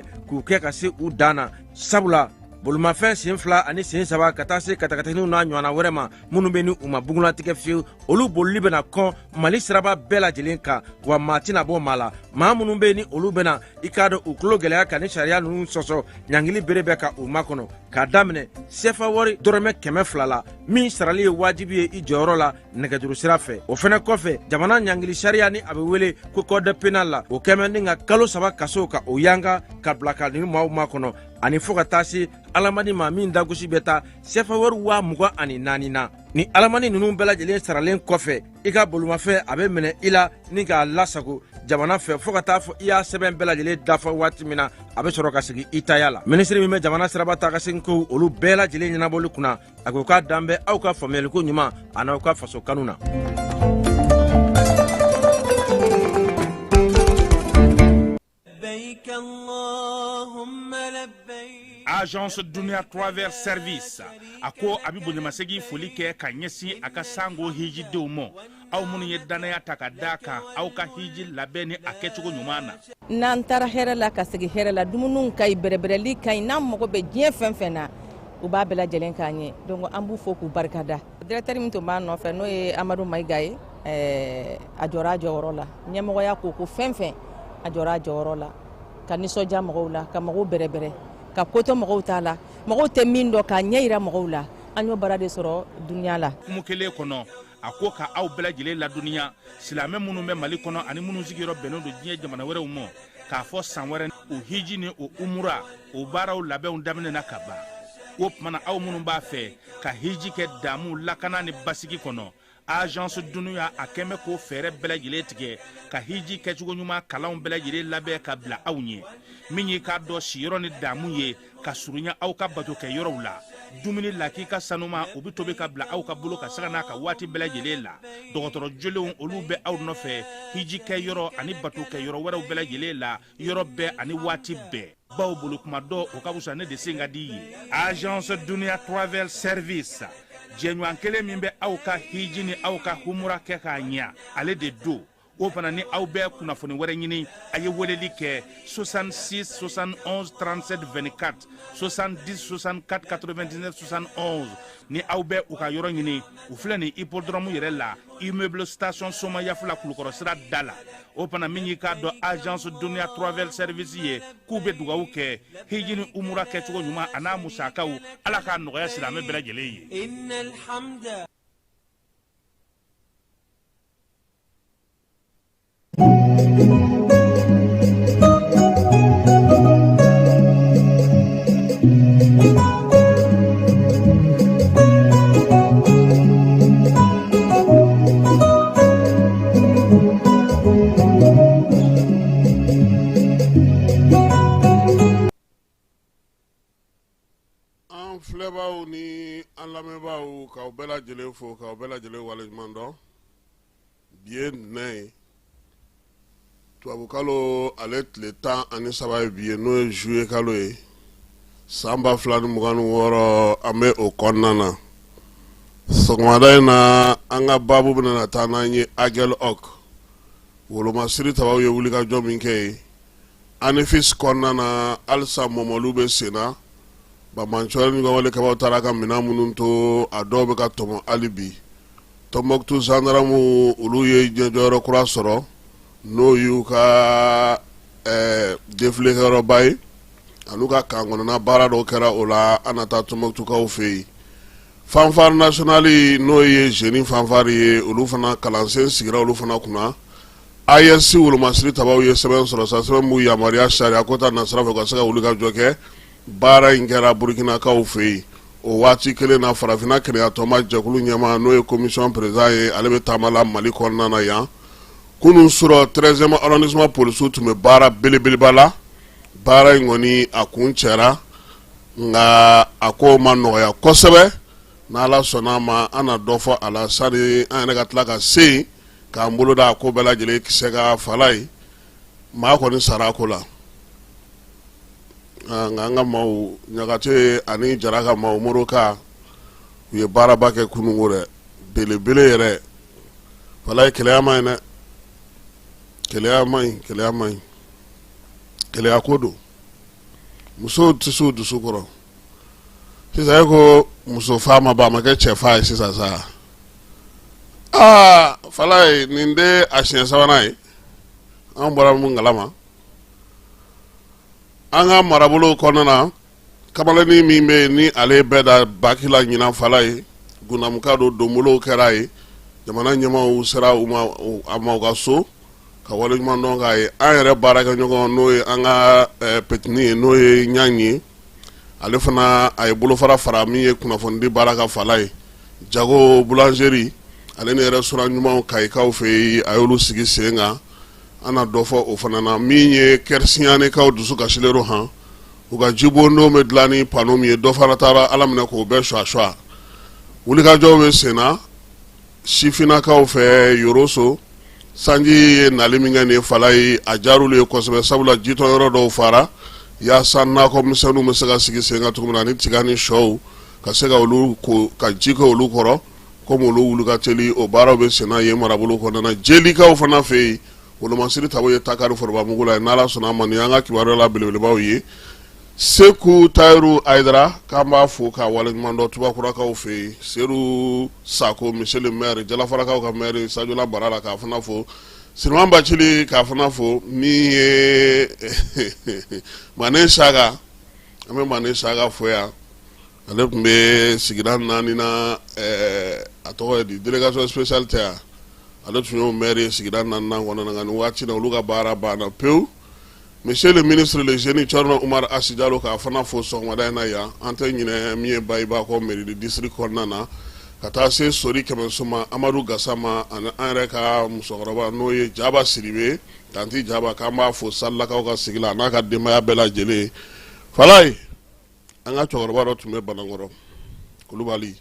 daminɛ k'u kɛ ka se u dan na, sabula bolimafɛn sen 2 ani sen 3 ka taa se katakataniw n'a ɲɔgɔnna wɛrɛ ma minnu bɛ ni u ma bugunnatigɛ fiyewu, olu bolili bɛna kɔn Mali siraba bɛɛ lajɛlen kan, wa maa tɛna bɔ maa la. Maa minnu bɛ ni olu bɛna i k'a dɔn u tulo gɛlɛya ka ni sariya ninnu sɔsɔ, ɲangili bere bɛ ka u makɔnɔ k'a daminɛ sefa wari dɔrɔmɛ 200 la, min sarali ye wajibi ye i jɔyɔrɔ la nɛgɛjuru sira fɛ. O fɛnɛ kɔfɛ, jamana ɲangili sariya ni a bɛ wele ko code pénal la, o kɛmɛ ni ka kalo 3 kaso ka o yanga ka bila ka nin maaw makɔnɔ, ani fo ka taa se alamani ma min dagosi bɛ taa sefa wari 24,000 na. Ni alamani ninnu bɛɛ lajɛlen saralen kɔfɛ, i ka bolimafɛn a bɛ minɛ i la ni k'a lasago jamana fɛ fo ka taa fɔ i y'a sɛbɛn bɛɛ lajɛlen dafa waati min na, a bɛ sɔrɔ ka segin i taya la. Minisiri min bɛ jamana siraba taa ka segin kow olu bɛɛ lajɛlen ɲɛnabɔli kunna, a ko k'a dan bɛ aw ka faamuyaliko ɲuman an'aw ka faso kanu na. Agence Dunia Travel Service a ko a bɛ bonyamasegin foli kɛ ka ɲɛsin a ka sango hijidenw ma, aw minnu ye dannaya ta ka da kan aw ka hiji labɛn ni a kɛcogo ɲuman na. N'an taara hɛrɛ la ka segin hɛrɛ la, dumuniw ka ɲi, bɛrɛbɛrɛli ka ɲi, n'an mago bɛ diɲɛ fɛn fɛn na, u b'a bɛɛ lajɛlen k'an ye. Donc an b'u fo k'u barikada. Directeur min tun b'an nɔfɛ, n'o ye Amadu Mayiga ye, a jɔra a jɔyɔrɔ la. Ɲɛmɔgɔya ko ko fɛn fɛn, a jɔra a jɔyɔrɔ la ka nisɔndiya mɔgɔw la, ka mɔgɔw bɛrɛbɛrɛ, ka kotɔ mɔgɔw t'a la, mɔgɔw tɛ min dɔn k'a ɲɛ yira mɔgɔw la. An y'o baara de sɔrɔ Dunia la. Hukumu kelen kɔnɔ, a ko ka aw bɛɛ lajɛlen ladɔnniya, silamɛ minnu bɛ Mali kɔnɔ ani minnu sigiyɔrɔ bɛnnen don diɲɛ jamana wɛrɛw ma, k'a fɔ san wɛrɛ o hiji ni o umura o baaraw labɛnw daminɛna ka ban. O tuma na, aw minnu b'a fɛ ka hiji kɛ damu, lakana ni basigi kɔnɔ, Agence Dunia a kɛn bɛ k'o fɛɛrɛ bɛɛ lajɛlen tigɛ ka hiji kɛcogo ɲuman kalanw bɛɛ lajɛlen labɛn ka bila aw ɲɛ, min y'i k'a dɔn siyɔrɔ ni damu ye ka surunya aw ka bato kɛ yɔrɔw la. Dumuni lakika sanuma, o bɛ tobi ka bila aw ka bolo ka sanga n'a ka waati bɛɛ lajɛlen la. Dɔgɔtɔrɔ jolenw, olu bɛ aw nɔfɛ hiji kɛ yɔrɔ ani bato kɛ yɔrɔ wɛrɛw bɛɛ lajɛlen la, yɔrɔ bɛɛ ani waati bɛɛ, baw bolo kuma dɔ o ka fisa ne de sen ka di ye. Agence Dunia Travel Service, jɛɲɔgɔn kelen min bɛ aw ka hiji ni aw ka humura kɛ k'a ɲɛ, ale de don. O fana ni aw bɛ kunnafoni wɛrɛ ɲini, a ye weleli kɛ 66 71 37 24, 70 64 99 71. Ni aw bɛ u ka yɔrɔ ɲini, u filɛ nin hippodrome yɛrɛ la, immeuble station Somayafula, Kulukɔrɔ sira da la. O fana min y'i k'a dɔn Agence Dunia Travel Service ye, k'u bɛ dugawu kɛ hiji ni umura kɛcogo ɲuman a n'a musakaw, Ala k'a nɔgɔya silamɛ bɛɛ lajɛlen ye. An filɛbaaw ni an lamɛnbaaw, k'aw bɛɛ lajɛlen fo, k'aw bɛɛ lajɛlen waleɲuman dɔn. Bi ye ntɛnɛn ye, tubabukalo ale tile 13 ye bi ye, n'o ye juillet kalo ye, san 2026, an bɛ o kɔnɔna na. Sɔgɔmada in na, an ka baabu bɛna taa n'an ye Aguelhok wolomasiri tabaw ye wulikajɔ min kɛ yen Anefis kɔnɔna na. Halisa mɔmɔliw bɛ sen na. Banbaanciwale ni wale kabaw taara ka minɛn minnu to, a dɔw bɛ ka tɔmɔ hali bi. Tɔnbɔkutu zandaramu, olu ye ɲɛjɔyɔrɔ kura sɔrɔ, n'o y'u ka défilé kɛyɔrɔba ye, an'u ka kan kɔnɔna baara dɔw kɛra o la. An na taa Tɔnbɔkutukaw fɛ yen. Fanfare nationale, n'o ye génie fanfare ye, olu fana kalansen sigira olu fana kunna. AES wolomasiri tabaw ye sɛbɛn sɔrɔ sa, sɛbɛn b'u yamaruya sariya ko ta nasira fɛ ka se ka wuli ka jɔ kɛ. Baara in kɛra Burukinakaw fɛ yen o waati kelen na. Farafinna kelenyatɔnba jɛkulu ɲɛmaa, n'o ye commission président ye, ale bɛ taama la Mali kɔnɔna na yan. Kunun surɔ, 13e arrondissement polisiw tun bɛ baara belebeleba la. Baara in kɔni a kuncɛra, nka a ko ma nɔgɔya kosɛbɛ. N'Ala sɔnna a ma, an na dɔ fɔ a la sani an yɛrɛ ka tila ka se yen k'an bolo da a ko bɛɛ lajɛlen kisɛ kan. Fala ye maa kɔni sara a ko la, nka an ka maaw Ɲagate ani Jara ka maaw Moroka, u ye baaraba kɛ kununko dɛ, belebele yɛrɛ. Fala ye keleya ma ɲi dɛ, keleya ma ɲi, keleya ma ɲi, keleya ko don. Musow tɛ se u dusu kɔrɔ sisan. E ko muso fa ma ban, a ma kɛ cɛ fa ye sisan sa. Aa Falaye, nin tɛ a siɲɛ sabanan ye an bɔra mun kalama an ka marabolo kɔnɔna na. Kamalennin min bɛ yen ni ale bɛɛ da baki la ɲinan Falaye, Gundamuka don, donbolow kɛra yen, jamana ɲɛmaaw sera u ma a ma u ka so ka waleɲumandɔn k'a ye. An yɛrɛ baarakɛɲɔgɔn, n'o ye an ka petini ye, n'o ye ɲan ye, ale fana a ye bolofara fara min ye kunnafonidi baara kan Falaye, jago, boulangerie, ale ni restaurant ɲumanw Kayikaw fɛ yen, a y'olu sigi sen kan. An na dɔ fɔ o fana na. Min ye Kɛrisiyanikaw dusu kasilen don han, u ka jibondon bɛ dilan ni panneau min ye, dɔ fana taara Ala minɛ k'o bɛɛ suwa suwa. Wulikajɔw bɛ sen na sifinnakaw fɛ Yoroso. Sanji ye nali min kɛ nin ye Falaye, a diyar'olu ye kosɛbɛ, sabula jitɔn yɔrɔ dɔw fara yaasa nakɔ misɛnninw bɛ se ka sigi sen kan cogo min na, ani tiga ni sɔw ka se ka olu ko ka ji kɛ olu kɔrɔ, komi olu wuli ka teli. O baaraw bɛ sen na yen marabolo kɔnɔna na. Jelikaw fana fɛ yen, wolomasiri tabo ye takari forobamugu la ye. N'Ala sɔnna a ma, nin y'an ka kibaruya la belebelebaw ye. Seku Tayiru Ayidara, k'an b'a fo k'a waleɲuman dɔn Tubakurakaw fɛ yen. Seru Sako, monsieur le maire, Jalafarakaw ka maire, Sajola bara la, k'a fana fo. Siriman Bacili, k'a fana fo. Min ye Mane Saka, an bɛ Mane Saka fo yan. Ale tun bɛ sigida naani na, a tɔgɔ ye di, délégation spéciale tɛ yan, ale tun y'o maire ye sigida naaninan kɔnɔna na. Nka nin waati na, olu ka baara banna pewu. Monsieur le ministre le génie Thierno Oumar Assi Diallo, k'a fana fo sɔgɔmada in na yan. An tɛ ɲinɛ min ye Bayiba kɔ mairie de district kɔnɔna na, ka taa se Sori Kɛmɛso ma, Amadu Gasama, ani an yɛrɛ ka musokɔrɔba, n'o ye Jaba Sidibe, tanti Jaba, k'an b'a fo Salilakaw ka sigi la, a n'a ka denbaya bɛɛ lajɛlen. Falaye, an ka cɛkɔrɔba dɔ tun bɛ Banankɔrɔ, Kulubali,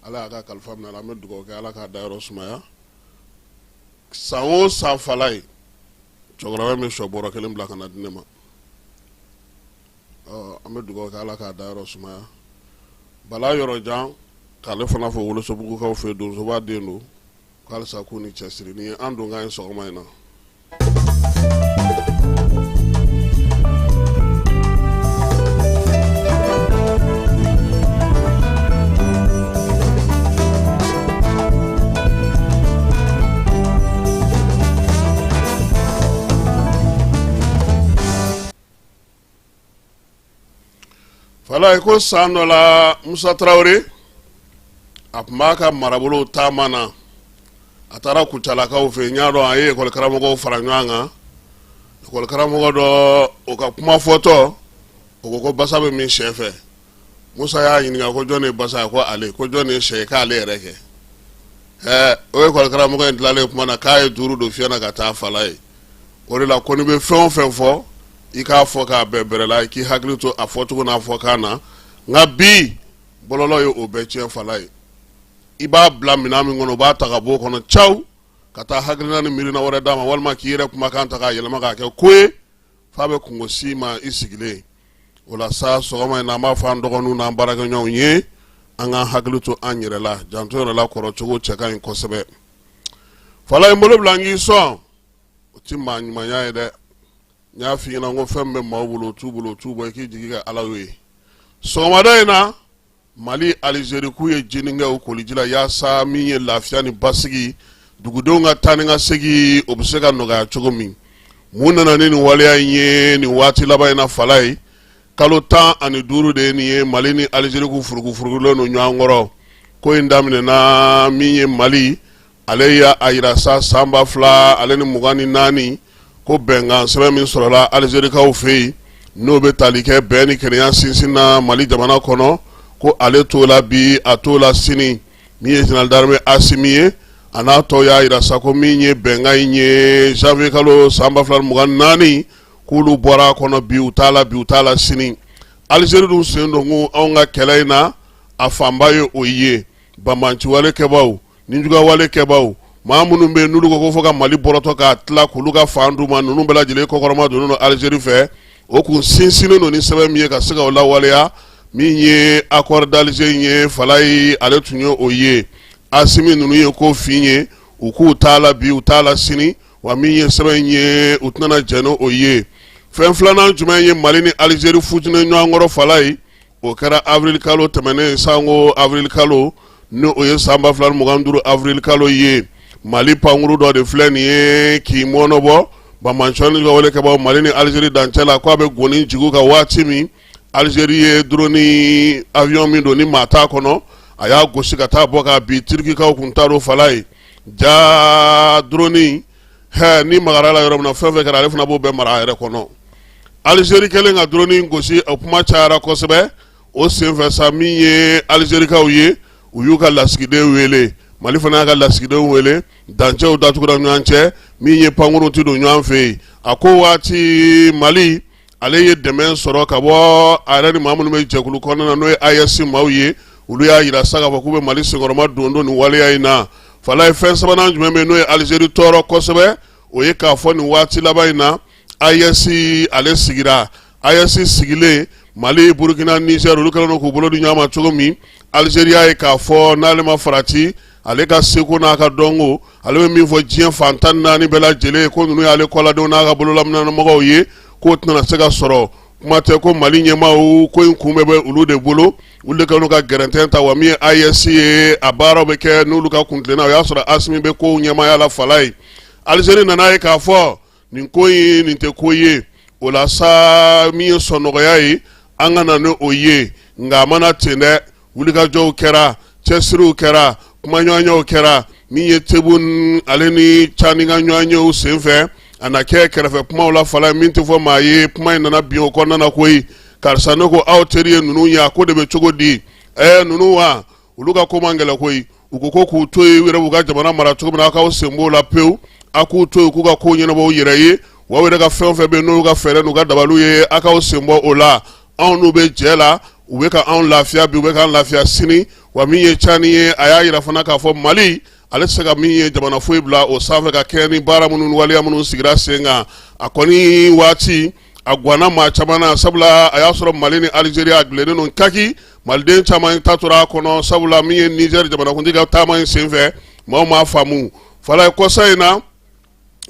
Ala y'a ka kalifa minɛ a la. An bɛ dugawu kɛ, Ala k'a dayɔrɔ sumaya. San o san Falaye, cɛkɔrɔba in bɛ sɔ bɔrɔ kelen bila ka na di ne ma. An bɛ dugawu kɛ, Ala k'a dayɔrɔ sumaya. Bala yɔrɔ jan, k'ale fana fo Wolosobugukaw fɛ, donsoba den don, k'alisa k'u ni cɛsiri. Ni ye an donkan ye sɔgɔma in na. Falaye ko san dɔ la, Musa Tarawele, a tun b'a ka marabolo taama na, a taara Kucalakaw fɛ yen. N y'a dɔn a ye ekɔli karamɔgɔw fara ɲɔgɔn kan. Ekɔli karamɔgɔ dɔ, o ka kuma fɔtɔ, o ko ko basa bɛ min sɛ fɛ. Musa y'a ɲininka ko jɔn ye basa ye? Ko ale. Ko jɔn ye sɛ ye? K'ale yɛrɛ kɛ. Ɛɛ, o ekɔli karamɔgɔ in tilalen kuma na, k'a ye duuru don fiɲɛ na ka taa Falaye. O de la ko n'i bɛ fɛn o fɛn fɔ, i k'a fɔ k'a bɛn bɛrɛ la, i k'i hakili to a fɔcogo n'a fɔkan na. Nka bi bɔlɔlɔ ye o bɛɛ tiɲɛ Falaye. I b'a bila minɛn min kɔnɔ, u b'a ta ka bɔ o kɔnɔ caw ka taa hakilina ni miirina wɛrɛ d'a ma, walima k'i yɛrɛ kumakan ta k'a yɛlɛma k'a kɛ ko ye f'a bɛ kunko s'i ma i sigilen. O la sa, sɔgɔma in na, an b'a fɔ an dɔgɔninw n'an baarakɛɲɔgɔnw ye, an k'an hakili to an yɛrɛ la, janto yɛrɛ la kɔrɔ cogo cɛ ka ɲi kosɛbɛ. Falaye, n bolo bila n k'i sɔn, o tɛ maa ɲumanya ye dɛ. N y'a f'i ɲɛna ko fɛn min bɛ maaw bolo, o t'u bolo, o t'u bɔ, i k'i jigi kɛ Ala ye. Sɔgɔmada in na, Mali, Alizeri k'u ye jeni kɛ u koliji la yaasa min ye lafiya ni basigi, dugudenw ka taa ni ka segin, o bɛ se ka nɔgɔya cogo min. Mun nana ni nin waleya in ye nin waati laban in na Falaye? Kalo 15 de ye nin ye, Mali ni Alizeri k'u furugufurugulen don ɲɔgɔn kɔrɔ. Ko in daminɛna min ye, Mali ale y'a yira sa san 2024 ko bɛnkan sɛbɛn min sɔrɔla Alizerikaw fɛ yen, n'o bɛ tali kɛ bɛn ni kelenya sinsin na Mali jamana kɔnɔ, ko ale t'o la bi, a t'o la sini. Min ye général d'armée Asimi ye, a n'a tɔw y'a yira sa ko min ye bɛnkan in ye janvier kalo san 2024, k'olu bɔra a kɔnɔ bi, u t'a la bi, u t'a la sini. Alizeri dun sen don ko anw ka kɛlɛ in na, a fanba ye o ye banbaanciwale kɛbaaw, nijuguyawale kɛbaaw, maa minnu bɛ yen n'olu ko ko fo ka Mali bɔrɔtɔ k'a tila k'olu ka fan d'u ma, ninnu bɛɛ lajɛlen kɔkɔrɔma donnen don Alizeri fɛ. O kun sinsinnen don ni sɛbɛn min ye ka se ka o lawaleya, min ye accord d'Alger in ye Falaye, ale tun ye o ye. Asimi ninnu ye ko fin ye, u k'u t'a la bi, u t'a la sini, wa min ye sɛbɛn in ye, u tɛna jɛn n'o ye. Fɛn filanan jumɛn ye Mali ni Alizeri futinɛ ɲɔgɔn kɔrɔ Falaye? O kɛra avril kalo tɛmɛnen, sanko avril kalo, ni o ye san 2025 avril kalo ye. Mali pankuru dɔ de filɛ nin ye k'i mɔnɔbɔ banbaanci ka wale kɛbaaw Mali ni Alizeri dancɛ la, k'a bɛ goni jigin ka waati min, Alizeri ye drone avion min don ni maa t'a kɔnɔ, a y'a gosi ka taa bɔ ka bin. Tirikikaw kun t'a dɔn Falaye. Ja drone hɛ, ni magara la yɔrɔ min na, fɛn fɛn kɛra, ale fana b'o bɛɛ mara a yɛrɛ kɔnɔ. Alizeri kɛlen ka drone gosi, o kuma cayara kosɛbɛ. O senfɛ sa, min ye Alizerikaw ye, u y'u ka lasigiden wele, Mali fana y'a ka lasigiden wele, dancɛw datugura ɲɔgɔn cɛ, min ye pankurun tɛ don ɲɔgɔn fɛ yen. A ko waati Mali ale ye dɛmɛ sɔrɔ ka bɔ a yɛrɛ ni maa minnu bɛ jɛkulu kɔnɔna na, n'o ye AES maaw ye. Olu y'a jira sa k'a fɔ k'u bɛ Mali senkɔrɔma don don nin waleya in na Falaye. Fɛn sabanan jumɛn bɛ yen n'o ye Alizeri tɔɔrɔ kosɛbɛ? O ye k'a fɔ nin waati laban in na, AES ale sigira. AES sigilen, Mali, Burukina, Niger, olu kɛlen don k'u bolo di ɲɔgɔn ma cogo min, Alizeri y'a ye k'a fɔ n'ale ma farati, ale ka seko n'a ka dɔnko, ale bɛ min fɔ diɲɛ fan 14 bɛɛ lajɛlen ye ko ninnu y'ale kɔladenw n'a ka bololaminɛmɔgɔw ye, k'o tɛna se ka sɔrɔ. Kuma tɛ ko Mali ɲɛmaaw ko in kun bɛɛ bɛ olu de bolo, olu de kɛlen ka gɛrɛntɛ ta. Wa min ye AES ye, a baaraw bɛ kɛ n'olu ka kuntilenna. O y'a sɔrɔ Asimi bɛ kow ɲɛmaaya la Falaye. Alizeri nana ye k'a fɔ nin ko in, nin tɛ ko ye. O la sa, min ye sɔnɔgɔya ye, an ka na ni o ye. Nka a mana ten dɛ, wulikajɔw kɛra, cɛsiriw kɛra, kumaɲɔgɔnyaw kɛra. Min ye Tebboune ale ni Cani ka ɲɔgɔnyew senfɛ, a na kɛ kɛrɛfɛ kumaw la Falaye, min tɛ fɔ maa ye. Kuma in nana bin o kɔnɔna na koyi. Karisa, ne ko aw teri ye ninnu ye, a ko de bɛ cogo di? Ɛɛ, ninnu wa, olu ka ko man gɛlɛn koyi. U ko k'u to yen, u yɛrɛ b'u ka jamana mara cogo min na, aw k'aw sen b'o la pewu. A k'u to yen k'u ka ko ɲɛnabɔ u yɛrɛ ye. Wa aw yɛrɛ ka fɛn o fɛn bɛ yen, n'u ka fɛɛrɛ n'u ka dabaliw ye, aw k'aw sen bɔ o la. Anw n'u bɛ jɛ la, u bɛ ka anw lafiya bi, u bɛ k'an lafiya sini. Wa min ye Cani ye, a y'a yira fana k'a fɔ Mali ale tɛ se ka min ye jamana foyi bila o sanfɛ ka kɛ ni baara minnu, waleya minnu sigira sen kan. A kɔni waati a gwanna maa caman na, sabula a y'a sɔrɔ Mali ni Alizeri a bilennen don kaki. Maliden caman ta tora a kɔnɔ, sabula min ye Nizɛri jamanakuntigi ka taama in senfɛ, maaw m'a faamu Falaye. Kɔsa in na,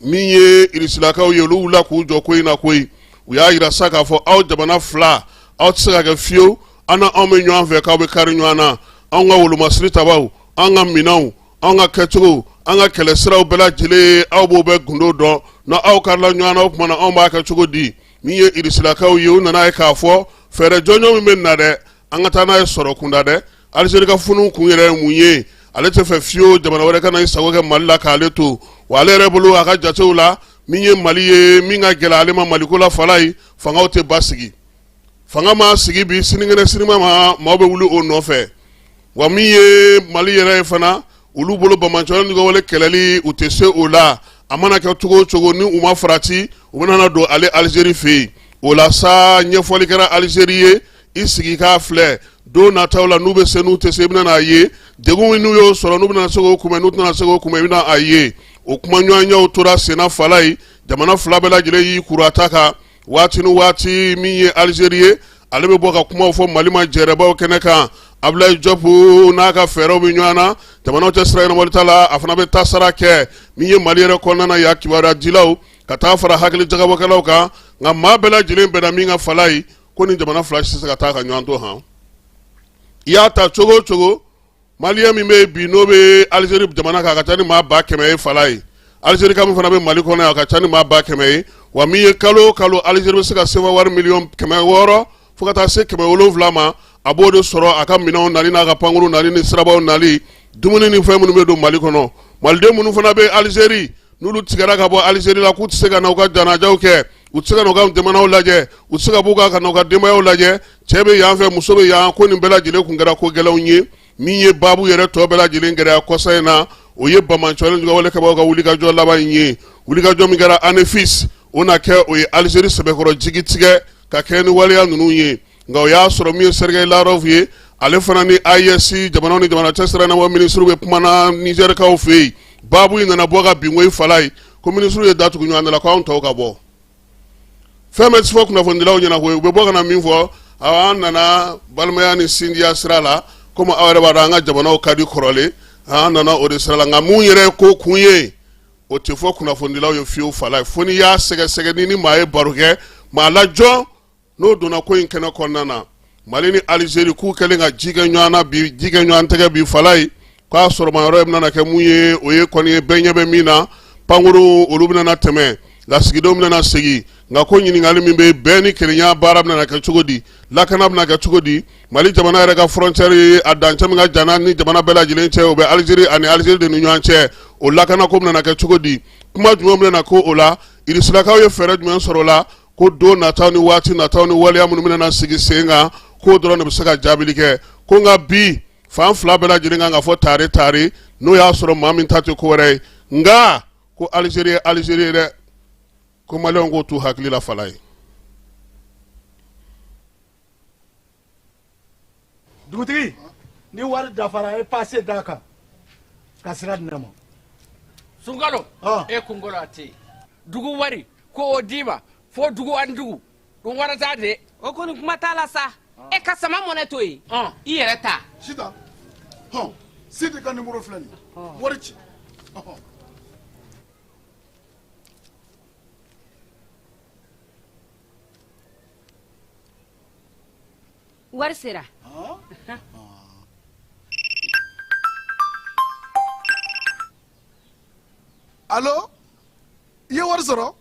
min ye irisilakaw ye, olu wulila k'u jɔ ko in na koyi. U y'a yira sa k'a fɔ aw jamana fila, aw tɛ se ka kɛ fiyewu, an na anw bɛ ɲɔgɔn fɛ k'aw bɛ kari ɲɔgɔn na. Anw ka wolomasiri tabaw, an ka minɛnw, an ka kɛcogo, an ka kɛlɛsiraw bɛɛ lajɛlen, aw b'o bɛɛ gundo dɔn. Na aw karila ɲɔgɔn na, o tuma na anw b'a kɛ cogo di? Min ye irisilakaw ye, u nana ye k'a fɔ fɛɛrɛ jɔnjɔn min bɛ na dɛ, an ka taa n'a ye sɔrɔ kunda dɛ. Alizeri ka funu kun yɛrɛ ye mun ye? Ale tɛ fɛ fiyewu jamana wɛrɛ ka na i sago kɛ Mali la k'ale to. Wa ale yɛrɛ bolo, a ka jatew la, min ye Mali ye, min ka gɛlɛn ale ma Maliko la Falaye, fangaw tɛ basigi. Fanga ma sigi bi, sinikɛnɛ sinima ma, maaw bɛ wuli o nɔfɛ. Wa min ye Mali yɛrɛ ye fana, olu bolo banbaanciya ni wale kɛlɛli, u tɛ se o la. A mana kɛ cogo o cogo, ni u ma farati, u bɛna don ale Alizeri fɛ yen. O la sa, ɲɛfɔli kɛra Alizeri ye, i sigi k'a filɛ don nataw la, n'u bɛ se, n'u tɛ se, i bɛna n'a ye. Degun min n'u y'o sɔrɔ, n'u bɛna se k'o kunbɛn, n'u tɛna se k'o kunbɛn, i bɛna a ye. O kumaɲɔgɔnyaw tora senna Falaye. Jamana fila bɛɛ lajɛlen y'i kuru ta kan waati ni waati. Min ye Alizeri ye, ale bɛ bɔ ka kumaw fɔ Mali ma jɛrɛbaw kɛnɛ kan. Abulayi Jɔpu n'a ka fɛɛrɛw bɛ ɲɔgɔn na jamanaw cɛ sira ɲɛnabɔli ta la, a fana bɛ tasara kɛ. Min ye Mali yɛrɛ kɔnɔna na yan, kibaruya dilaw ka taa fara hakili jagabɔkɛlaw kan, nka maa bɛɛ lajɛlen bɛnna min kan Falaye, ko ni jamana fila si tɛ se ka taa ka ɲɔgɔn to han. I y'a ta cogo o cogo, maliyɛn min bɛ bi n'o bɛ Alizeri jamana kan, a ka ca ni maa 100 000 ye Falaye. Alizeri ka min fana bɛ Mali kɔnɔ yan, a ka ca ni maa 100 000 ye. Wa min ye kalo o kalo, Alizeri bɛ se ka sefa wari miliyɔn 600 fo ka taa se 700 ma, a b'o de sɔrɔ a ka minɛnw nali n'a ka pankuru nali ni sirabaw nali, dumuni ni fɛn minnu bɛ don Mali kɔnɔ. Maliden minnu fana bɛ Alizeri, n'olu tigɛra ka bɔ Alizeri la k'u tɛ se ka na u ka janajaw kɛ, u tɛ se ka na u ka jamanaw lajɛ, u tɛ se ka b'u kan ka na u ka denbayaw lajɛ, cɛ bɛ yan fɛ, muso bɛ yan, ko nin bɛɛ lajɛlen kun kɛra ko gɛlɛnw ye. Min ye baabu yɛrɛ tɔ bɛɛ lajɛlen gɛlɛya kɔsa in na, o ye banbaanciwale wale kɛbagaw ka wulikajɔ laban in ye. Wulikajɔ min kɛra Anefis, o na kɛ o ye Alizeri sɛbɛkɔrɔ jigi tigɛ ka kɛ ni waleya ninnu ye. Nka o y'a sɔrɔ min ye Sergei Lavrov ye, ale fana ni AES jamanaw ni jamana cɛ sira ɲɛnabɔ minisiriw bɛ kumana Nizɛrikaw fɛ yen. Baabu in nana bɔ ka bin koyi Falaye, ko minisiriw ye da tugu ɲɔgɔn da la ko anw tɔw ka bɔ. Fɛn bɛ fɔ kunnafonidilaw ɲɛna koyi, u bɛ bɔ ka na min fɔ, an nana balimaya ni sinjiya sira la, komi aw yɛrɛ b'a dɔn an ka jamanaw ka di kɔrɔlen, an nana o de sira la. Nka mun yɛrɛ ye ko kun ye, o tɛ fɔ kunnafonidilaw ye fiyewu Falaye, fo n'i y'a sɛgɛsɛgɛ ni maa ye baro kɛ, Maa lajɔn n'o donna ko in kɛnɛ kɔnɔna na, Mali ni Alizeri k'u kɛlen ka ji kɛ ɲɔgɔn na bi, ji kɛ ɲɔgɔn tɛgɛ bi Falayi, k'a sɔrɔma yɔrɔ bɛna kɛ mun ye, o ye kɔni ye bɛɛ ɲɛ bɛ min na. Pankurun olu bɛna tɛmɛ, lasigidenw bɛna segin, nka ko ɲininkali min bɛ bɛn ni kelenya baara bɛna kɛ cogo di, lakana bɛna kɛ cogo di? Mali jamana yɛrɛ ka frontière, a dancɛ min ka jan ni jamana bɛɛ lajɛlen cɛ, o bɛ Alizeri ani Alizeri de ni ɲɔgɔn cɛ, o lakana ko bɛna kɛ cogo di? Kuma jumɛn bɛna ko o la? Irisilakaw ye fɛɛrɛ jumɛn sɔrɔ o la? Ko don nataw ni waati nataw ni waleya minnu bɛna sigi sen kan, k'o dɔrɔn de bɛ se ka jaabili kɛ. Ko nka bi fan fila bɛɛ lajɛlen kan ka fɔ tare tare, n'o y'a sɔrɔ maa min ta tɛ ko wɛrɛ ye, nka ko Alizeri ye Alizeri ye dɛ, ko maliyɛnw k'o t'u hakili la Falayi. Dugutigi, ni wari dafara, e pase d'a kan ka sira di ne ma. Sunkalo, e kunkolo a tɛ dugu wari ko o d'i ma fo dugu ani dugu dun warata de. O kɔni kuma t'a la sa, e ka sama mɔnɛ to yen, i yɛrɛ ta. Sitan, hɔn, Sidi ka nimoro filɛ nin ye, wari ci. Wari sera. Alo, i ye wari sɔrɔ?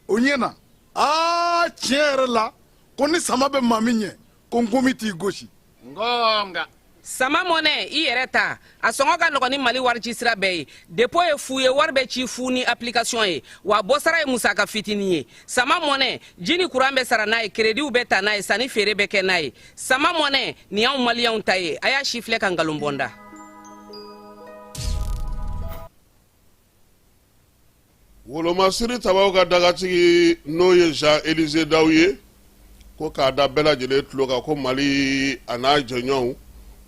O ɲɛna. Aa, tiɲɛ yɛrɛ la, ko ni sama bɛ maa min ɲɛ, ko nkomi t'i gosi. Ngonga. Sama mɔnɛ, i yɛrɛ ta, a sɔngɔ ka nɔgɔn ni Mali warici sira bɛɛ ye. Dépôt ye fu ye, wari bɛ ci fu ni application ye, wa bɔsara ye musaka fitinin ye. Sama mɔnɛ, ji ni kuran bɛ sara n'a ye, kerediw bɛ ta n'a ye, sanni feere bɛ kɛ n'a ye. Sama mɔnɛ nin y'anw maliyɛnw ta ye. A y'a sifilɛ ka nkalon bɔ n da. Wolomasiri tabaw ka dagatigi, n'o ye Jean Élisée Daw ye, ko k'a da bɛɛ lajɛlen tulo kan ko Mali a n'a jɛɲɔgɔnw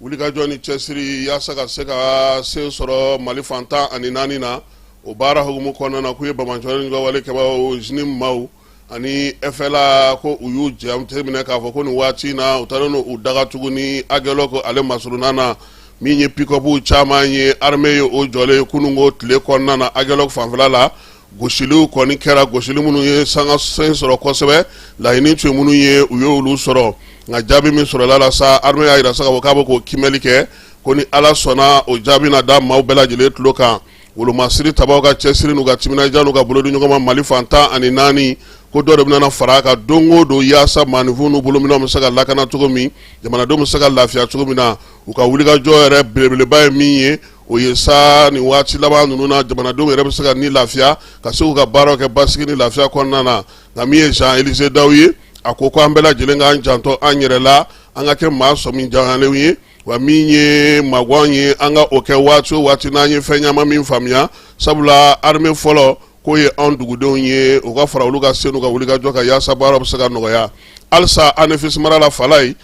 wulikajɔ ni cɛsiri yaasa ka se ka se sɔrɔ Mali fan 14 na, o baara hukumu kɔnɔna na, k'u ye banbaanciwale wale kɛbaaw JNIM maaw ani FLA, ko u y'u jateminɛ k'a fɔ ko nin waati in na u taalen u daga tuguni Aguelhok ale masurunna na. Min ye pick-up caman ye, armée ye o jɔlen kununko tile kɔnɔna na Aguelhok fanfɛla la. Gosiliw kɔni kɛra, gosili minnu ye sanga sen sɔrɔ kosɛbɛ, laɲini tun ye minnu ye, u ye olu sɔrɔ. Nka jaabi min sɔrɔla la sa, armée y'a jira sa k'a fɔ k'a bɛ k'o kiimɛli kɛ, ko ni Ala sɔnna o jaabi na da maaw bɛɛ lajɛlen tulo kan. Wolomasiri tabaw ka cɛsiri n'u ka timinandiya n'u ka bolodiɲɔgɔnma Mali fan 14, ko dɔ de bɛna fara a kan don o don yaasa maaninfinw n'u bolominɛnw bɛ se ka lakana cogo min, jamanadenw bɛ se ka lafiya cogo min na. U ka wulikajɔ yɛrɛ belebeleba ye min ye, o ye sa nin waati laban ninnu na jamanadenw yɛrɛ bɛ se ka ni lafiya, ka se k'u ka baaraw kɛ basigi ni lafiya kɔnɔna na. Nka min ye Jean Élisée Daw ye, a ko ko an bɛɛ lajɛlen k'an janto an yɛrɛ la, an ka kɛ maa sɔmi jalenw ye, wa min ye magwan ye, an ka o kɛ waati o waati n'an ye fɛn ɲama min faamuya, sabula armée fɔlɔ k'o ye anw dugudenw ye, u ka fara olu ka se n'u ka wulikajɔ kan yaasa baara bɛ se ka nɔgɔya halisa. Anefis mara la Falayi,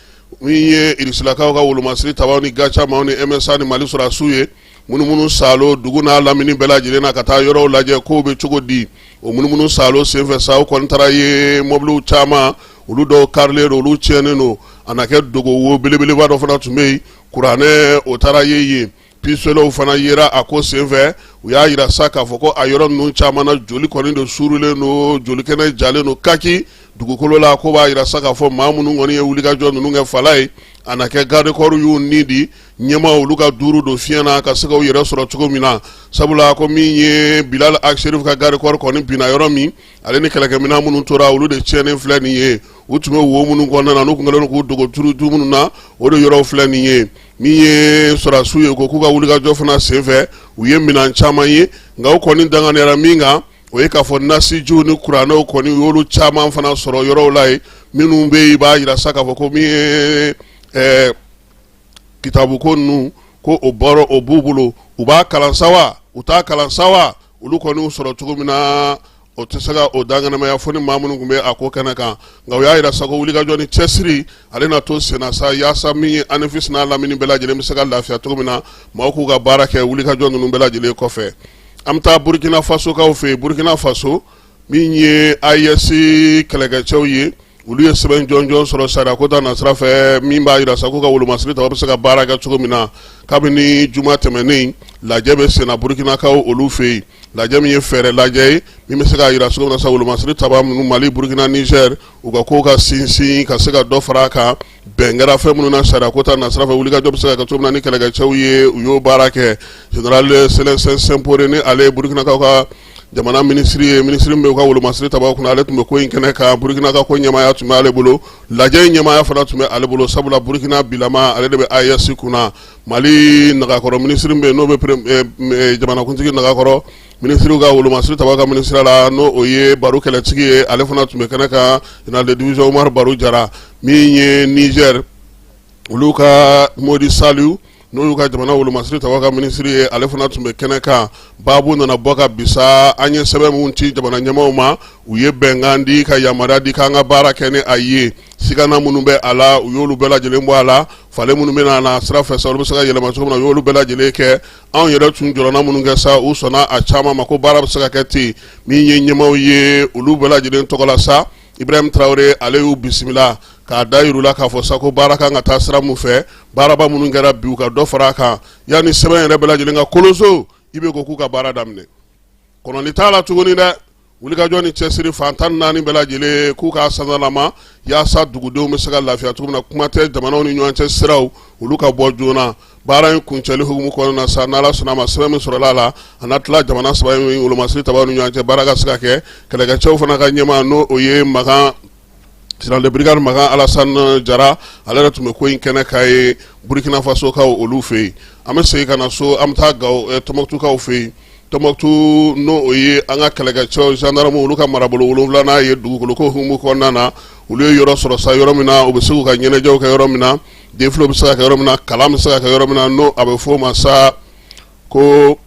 min ye irisilakaw ka wolomasiri tabaw ni Gatia maaw ni MSA ni Mali sɔrɔdasiw ye munumunu saalo dugu n'a lamini bɛɛ lajɛlen na ka taa yɔrɔw lajɛ kow bɛ cogo di. O munumunu saalo senfɛ sa, u kɔni taara ye mɔbiliw caman, olu dɔw karilen don, olu tiɲɛnen don, a na kɛ dogo wo belebeleba dɔ fana tun bɛ yen, kuranɛ o taara ye yen, pistoletw fana yera a ko senfɛ. U y'a jira sa k'a fɔ ko a yɔrɔ ninnu caman na, joli kɔni de suurulen don, jolikɛnɛ jalen don kaki dugukolo la, ko b'a jira sa k'a fɔ maa minnu kɔni ye wulikajɔ ninnu kɛ Falayi, a na kɛ garde corps y'u ni di ɲɛmaa olu ka duuru don fiɲɛ na ka se k'u yɛrɛ sɔrɔ cogo min na, sabula ko min ye Bilal Ag Acherif ka garde corps kɔni binna yɔrɔ min, ale ni kɛlɛkɛminɛn minnu tora, olu de tiɲɛnen filɛ nin ye. U tun bɛ wo minnu kɔnɔna na, n'u tun kɛlen don k'u dogo turutu minnu na, o de yɔrɔw filɛ nin ye. Min ye sɔrɔdasiw ye, ko k'u ka wulikajɔ fana senfɛ, u ye minɛn caman ye, nka u kɔni danganiyara min kan, o ye k'a fɔ nasijiw ni kuranɛw kɔni, u y'olu caman fana sɔrɔ yɔrɔw la yen minnu bɛ yen, i b'a jira sa k'a fɔ ko min ye kitabuko ninnu, ko o bɔra o b'u bolo, u b'a kalan sa wa u t'a kalan sa wa, olu kɔni sɔrɔ cogo min na, o tɛ se ka o danganamaya fo ni maa minnu tun bɛ a ko kɛnɛ kan. Nka u y'a jira sa ko wulikajɔ ni cɛsiri ale na to senna sa yaasa min ye Anefis n'a lamini bɛɛ lajɛlen bɛ se ka lafiya cogo min na, maaw k'u ka baara kɛ wulikajɔ ninnu bɛɛ lajɛlen kɔfɛ. An bɛ taa Burukina Fasokaw fɛ yen. Burukina Faso, min ye AES kɛlɛkɛcɛw ye, Olu ye sɛbɛn jɔnjɔn sɔrɔ sariya ko ta nasira fɛ min b'a jira sa k'u ka wolomasiri tabaw bɛ se ka baara kɛ cogo min na. Kabini juma tɛmɛnen, lajɛ bɛ senna Burukinakaw olu fɛ yen, lajɛ min ye fɛɛrɛ lajɛ ye min bɛ se k'a jira cogo min na sa wolomasiri taba minnu Mali, Burukina, Nizɛri, u ka kow ka sinsin ka se ka dɔ fara a kan. Bɛn kɛra fɛn minnu na sariya ko ta nasira fɛ, wulikajɔ bɛ se ka kɛ cogo min na ni kɛlɛkɛcɛw ye, u y'o baara kɛ. Général Célestin Simporé, ni ale ye Burukinakaw ka jamana minisiri ye, minisiri min bɛ u ka wolomasiri tabaw kunna, ale tun bɛ ko in kɛnɛ kan. Burukina ka ko ɲɛmaaya tun bɛ ale bolo, lajɛ in ɲɛmaaya fana tun bɛ ale bolo, sabula Burukina bilama ale de bɛ AES kunna. Mali nagakɔrɔ minisiri min bɛ yen, n'o bɛ jamanakuntigi nagakɔrɔ minisiriw ka wolomasiri tabaw ka minisiriya la, n'o o ye Baru Kɛlɛtigi ye, ale fana tun bɛ kɛnɛ kan, général de division Umaru Baru Jara. Min ye Niger olu ka Modi Saliu, n'o y'u ka jamana wolomasiri tabaw ka minisiri ye, ale fana tun bɛ kɛnɛ kan. Baabu nana bɔ ka bisa an ye sɛbɛn minnu ci jamana ɲɛmaaw ma, u ye bɛnkan di ka yamaruya di k'an ka baara kɛ ni a ye. Sigana minnu bɛ a la, u y'olu bɛɛ lajɛlen bɔ a la. Falen minnu bɛ na sira fɛ sa, olu bɛ se ka yɛlɛma cogo min na, u y'olu bɛɛ lajɛlen kɛ. Anw yɛrɛ tun jɔrɔna minnu kɛ sa, u sɔnna a caman ma ko baara bɛ se ka kɛ ten. Min ye ɲɛmaaw ye, olu bɛɛ lajɛlen tɔgɔ la sa, Ibrahim Traoré, ale y'u bisimila k'a da yir'u la k'a fɔ sa ko baara kan ka taa sira min fɛ, baaraba minnu kɛra bi, u ka dɔ fara a kan yanni sɛbɛn yɛrɛ bɛɛ lajɛlen ka koloso. I bɛ ko k'u ka baara daminɛ, kɔnɔni t'a la tuguni dɛ. Wulikajɔ ni cɛsiri fan 14 bɛɛ lajɛlen k'u k'a sansanlama yaasa dugudenw bɛ se ka lafiya cogo min na. Kuma tɛ jamanaw ni ɲɔgɔn cɛ siraw, olu ka bɔ joona. Baara in kuncɛli hukumu kɔnɔna na sa, n'Ala sɔnna a ma, sɛbɛn min sɔrɔla a la, a na tila jamana saba in wolomasiri tabaw ni ɲɔgɔn cɛ, baara ka se ka kɛ. Kɛlɛkɛcɛw fana ka ɲɛmaa, n'o o ye Makan, général de brigade Makan Alassane Jara, ale yɛrɛ tun bɛ ko in kɛnɛ kan ye Burkina Fasokaw olu fɛ yen. An bɛ segin ka na so, an bɛ taa Gawo, Tɔnbukutukaw fɛ yen. Tɔnbukutu, n'o o ye an ka kɛlɛkɛcɛw gendarme olu ka marabolo wolonwulanan ye, dugukoloko hukumu kɔnɔna na, olu ye yɔrɔ sɔrɔ sa, yɔrɔ min na u bɛ se k'u ka ɲɛnajɛw kɛ, yɔrɔ min na défilé bɛ se ka kɛ, yɔrɔ min na kalan bɛ se ka kɛ, yɔrɔ min na n'o a bɛ f'o ma sa ko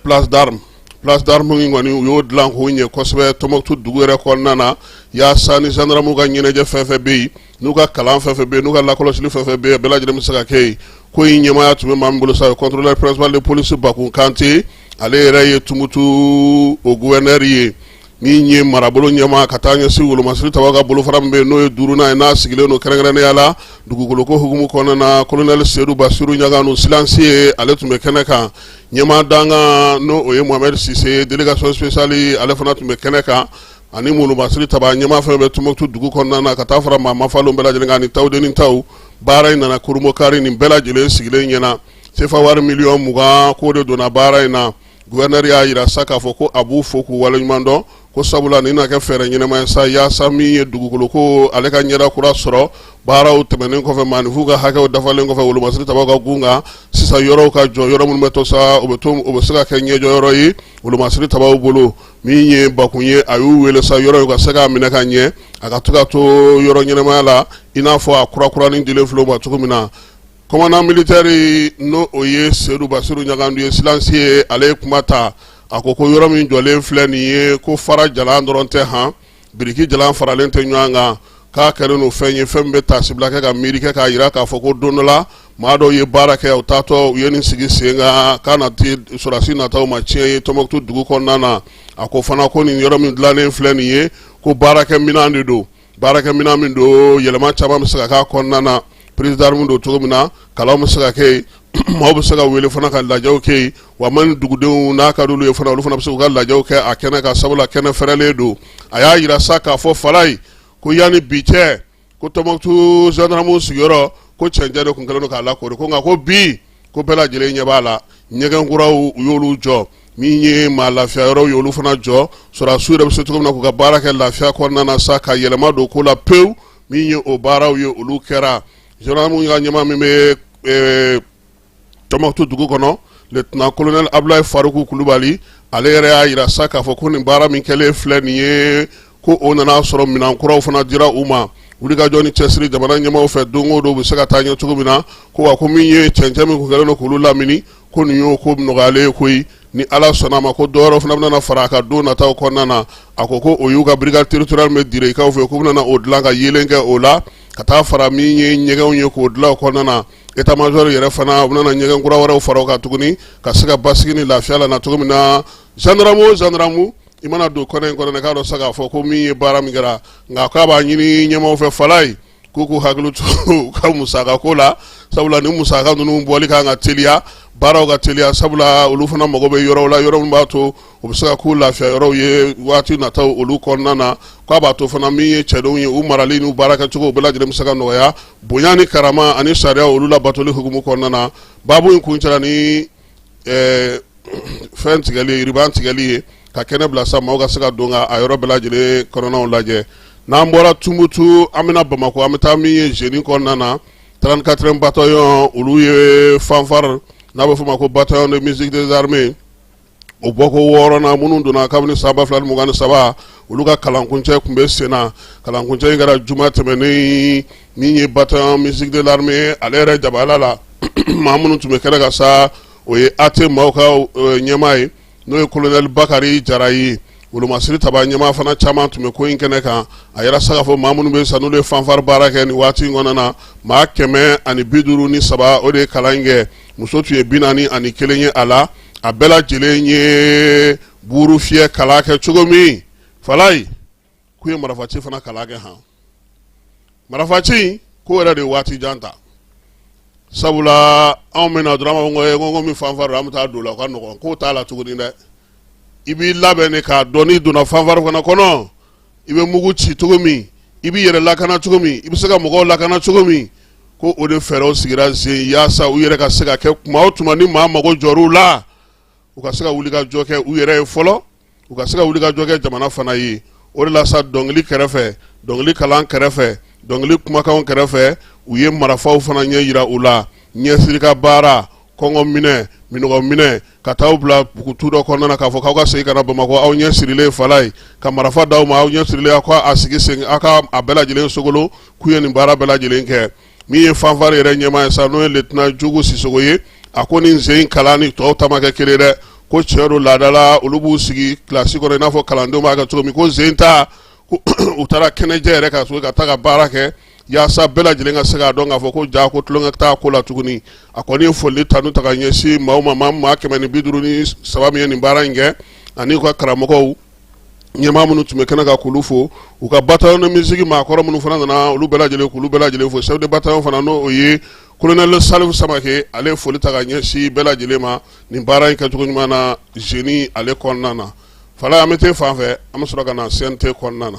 place d'armes. Place d'armes in kɔni, u y'o dilan k'o ɲɛ kosɛbɛ Tɔnbukutu dugu yɛrɛ kɔnɔna na, yaasa ni gendarme ka ɲɛnajɛ fɛn fɛn bɛ yen, n'u ka kalan fɛn fɛn bɛ yen, n'u ka lakɔlɔsili fɛn fɛn bɛ yen, bɛɛ lajɛlen bɛ se ka kɛ yen. Ko in ɲɛmaaya tun bɛ maa min bolo sa, o ye contrôleur principal de police Bakun Kante, ale yɛrɛ ye Tumutu o gouverneur ye. Min ye marabolo ɲɛmaa ka taa ɲɛsin wolomasiri tabaw ka bolofara min bɛ yen, n'o ye duurunan ye, n'a sigilen don kɛrɛnkɛrɛnnenya la dugukoloko hukumu kɔnɔna na, colonel Sedu Basiru Ɲaganu Silansi ye, ale tun bɛ kɛnɛ kan. Ɲɛmaa dankan, n'o o ye Mohamed Sise, délégation spéciale, ale fana tun bɛ kɛnɛ kan, ani wolomasiri taba ɲɛmaa fɛn bɛ Tumutu dugu kɔnɔna na, ka taa fara maa mafalen bɛɛ lajɛlen kan ani tawudeni taw. Baara in nana kurunbonkari nin bɛɛ lajɛlen sigilen ɲɛna. Sefa wari miliyɔn 20 k'o de donna baara in na. Gouverneur y'a jira sa k'a fɔ ko a b'u fo k'u waleɲuman dɔn, ko sabula nin na kɛ fɛɛrɛ ɲɛnama ye sa yaasa min ye dugukolo ko ale ka ɲɛda kura sɔrɔ. Baaraw tɛmɛnen kɔfɛ, maaninfinw ka hakɛw dafalen kɔfɛ wolomasiri tabaw ka gun kan, sisan yɔrɔw ka jɔ, yɔrɔ minnu bɛ to sa, o bɛ to, o bɛ se ka kɛ ɲɛjɔyɔrɔ ye wolomasiri tabaw bolo. Min ye Bakun ye, a y'u wele sa yɔrɔ in ka se k'a minɛ ka ɲɛ, a ka to ka to yɔrɔ ɲɛnamaya la i n'a fɔ a kurakuranin dilen filɛ o ma cogo min na. Commandant militaire, n'o o ye Sedu Basiru Ɲagandu ye, Silansi ye, ale ye kuma ta. A ko ko yɔrɔ min jɔlen filɛ nin ye, ko fara jalan dɔrɔn tɛ, han, biriki jalan faralen tɛ ɲɔgɔn kan, k'a kɛlen don fɛn ye, fɛn min bɛ taasibila kɛ ka miiri kɛ k'a jira k'a fɔ ko don dɔ la maa dɔw ye baara kɛ, u taatɔ u ye nin sigi sen kan, k'a na ti sɔrɔdasi nataw ma tiɲɛ ye Tɔnbukutu dugu kɔnɔna na. A ko fana ko nin yɔrɔ min dilannen filɛ nin ye, ko baarakɛminɛn de don, baarakɛminɛn min don, yɛlɛma caman bɛ se ka k'a kɔnɔna na. Prise d'armes don cogo min na, kalanw bɛ se ka kɛ yen, maaw bɛ se ka wele fana ka lajɛw kɛ yen, wa mali dugudenw n'a ka d'olu ye fana, olu fana bɛ se k'u ka lajɛw kɛ a kɛnɛ kan, sabula kɛnɛ fɛrɛlen don. A y'a jira sa k'a fɔ falayi ko yanni bi cɛ, ko Tɔnbukutu gendarme sigiyɔrɔ, ko cɛncɛn de tun kɛlen don k'a lakoori, ko nka ko bi ko bɛɛ lajɛlen ɲɛ b'a la, ɲɛgɛn kuraw u y'olu jɔ, min ye maa lafiya yɔrɔw ye, olu fana jɔ, sɔrɔdasiw yɛrɛ bɛ se cogo min na k'u ka baara kɛ lafiya kɔnɔna na sa, ka yɛlɛma don ko la pewu. Min ye o baaraw ye, olu kɛra. Gendarme ka ɲɛmaa min bɛ Tɔnbukutu dugu kɔnɔ, lieutenant colonel Abulayi Faruku Kulubali, ale yɛrɛ y'a jira sa k'a fɔ ko nin baara min kɛlen filɛ nin ye, ko o nana sɔrɔ minɛn kuraw fana dira u ma. Wulikajɔ ni cɛsiri jamana ɲɛmaaw fɛ don o don, u bɛ se ka taa ɲɛ cogo min na. Ko wa ko min ye cɛncɛn min tun kɛlen don k'olu lamini, ko nin y'o ko nɔgɔyalen ye koyi. Ni Ala sɔnna a ma, ko dɔwɛrɛ fana bɛna fara a kan don nataw kɔnɔna na. A ko ko o y'u ka brigade territoriale min bɛ Direkaw fɛ, k'u bɛna o dilan ka yeelen kɛ o la, ka taa fara min ye ɲɛgɛnw ye k'o dilan o kɔnɔna na. État major yɛrɛ fana, u bɛna ɲɛgɛn kura wɛrɛw fara o kan tuguni ka se ka basigi ni lafiya lana cogo min na. Gendarme o gendarme, I mana don kɛnɛ in kɔnɔ, k'a dɔn sa k'a fɔ ko min ye baara min kɛra, nka k'a b'a ɲini ɲɛmaaw fɛ, Falayi, k'u k'u hakili to u ka musaka ko la, sabula ni musaka ninnu bɔli kan ka teliya, baaraw ka teliya, sabula olu fana mago bɛ yɔrɔw la, yɔrɔ min b'a to u bɛ se ka k'u lafiya yɔrɔw ye waati nataw olu kɔnɔna na. K'a b'a to fana min ye cɛdenw ye, u marali n'u baara kɛcogo bɛɛ lajɛlen bɛ se ka nɔgɔya, bonya ni karama ani sariya olu labatoli hukumu kɔnɔna na. Baabu in kuncɛra ni fɛn tigɛli, ruban tigɛli ye, ka kɛnɛ bila sa maaw ka se ka don ka a yɔrɔ bɛɛ lajɛlen kɔnɔnaw lajɛ. N'an bɔra Tumutu, an bɛna Bamakɔ, an bɛ taa min ye Jeni kɔnɔna na, 34e bataillon, olu ye fanfare n'a bɛ f'o ma ko bataillon de musique des armées, o bɔko wɔɔrɔnan minnu donna kabini san 2023, olu ka kalankuncɛ tun bɛ sen na. Kalankuncɛ in kɛra juma tɛmɛnen. Min ye bataillon musique de l'armée ale yɛrɛ jabala la, maa minnu tun bɛ kɛnɛ kan sa, o ye AT maaw ka ɲɛmaa ye, n'o ye colonel Bakari Jara ye. Wolomasiri taba ɲɛmaa fana caman tun bɛ ko in kɛnɛ kan. A yɛrɛ sa k'a fɔ maa minnu bɛ sa, n'olu ye fanfare baara kɛ nin waati in kɔnɔna na, maa 153, o de ye kalan in kɛ. Muso tun ye 41 ye a la. A bɛɛ lajɛlen ye buru fiyɛ kalan kɛ cogo min, Falayi, k'u ye marifaci fana kalan kɛ. Han, marifaci ko yɛrɛ de ye waati jan ta, sabula anw bɛna dɔrɔn, an b'a fɔ ko min fanfare, an bɛ taa don o la, o ka nɔgɔn. K'o t'a la tuguni dɛ, i b'i labɛn de k'a dɔn n'i donna fanfare fana kɔnɔ, i bɛ mugu ci cogo min, i b'i yɛrɛ lakana cogo min, i bɛ se ka mɔgɔw lakana cogo min. Ko o de fɛɛrɛw sigira sen yaasa u yɛrɛ ka se ka kɛ tuma o tuma ni maa mago jɔr'u la, u ka se ka wuli ka jɔ kɛ u yɛrɛ ye fɔlɔ, u ka se ka wuli ka jɔ kɛ jamana fana ye. O de la sa, dɔnkili kɛrɛfɛ, dɔnkili kalan kɛrɛfɛ, dɔnkili kumakanw kɛrɛfɛ, u ye marifaw fana ɲɛ yira u la, ɲɛsiri ka baara, kɔngɔ minɛ, minɔgɔ minɛ, ka taa bila bugutu dɔ kɔnɔna na, k'a fɔ k'aw ka segin ka na Bamakɔ aw ɲɛ sirilen. Falayi, ka marifa d'aw ma aw ɲɛ sirilen, aw ka a sigi sen, aw ka a bɛɛ lajɛlen sogolo. K'u ye nin baara bɛɛ lajɛlen kɛ. Min ye fanfare yɛrɛ ɲɛmaa ye sa, n'o ye lieutenant Jugu Sisogo ye, a ko nin sen in kalan ni tɔw ta ma kɛ kelen dɛ. Ko tiɲɛ don, laada la olu b'u sigi kilasi kɔnɔ i n'a fɔ kalandenw b'a kɛ cogo min. Ko sen ta, u taara kɛnɛjɛ yɛrɛ ka so ka taa ka baara kɛ yaasa bɛɛ lajɛlen ka se k'a dɔn k'a fɔ ko ja ko tulonkɛ t'a ko la tuguni. A kɔni ye foli tanu ta ka ɲɛsin maaw ma, maa 153 min ye nin baara in kɛ, ani u ka karamɔgɔw ɲɛmaa minnu tun bɛ kɛnɛ kan, k'olu fo. U ka bataillon de musique maakɔrɔ minnu fana nana, olu bɛɛ lajɛlen, k'olu bɛɛ lajɛlen fo. Chef de bataillon fana, n'o o ye colonel Salifu Samake, ale ye foli ta ka ɲɛsin bɛɛ lajɛlen ma nin baara in kɛcogo ɲuman na Jeni ale kɔnɔna na. Fala, an bɛ t'e fan fɛ, an bɛ sɔrɔ ka na CNT kɔnɔna na.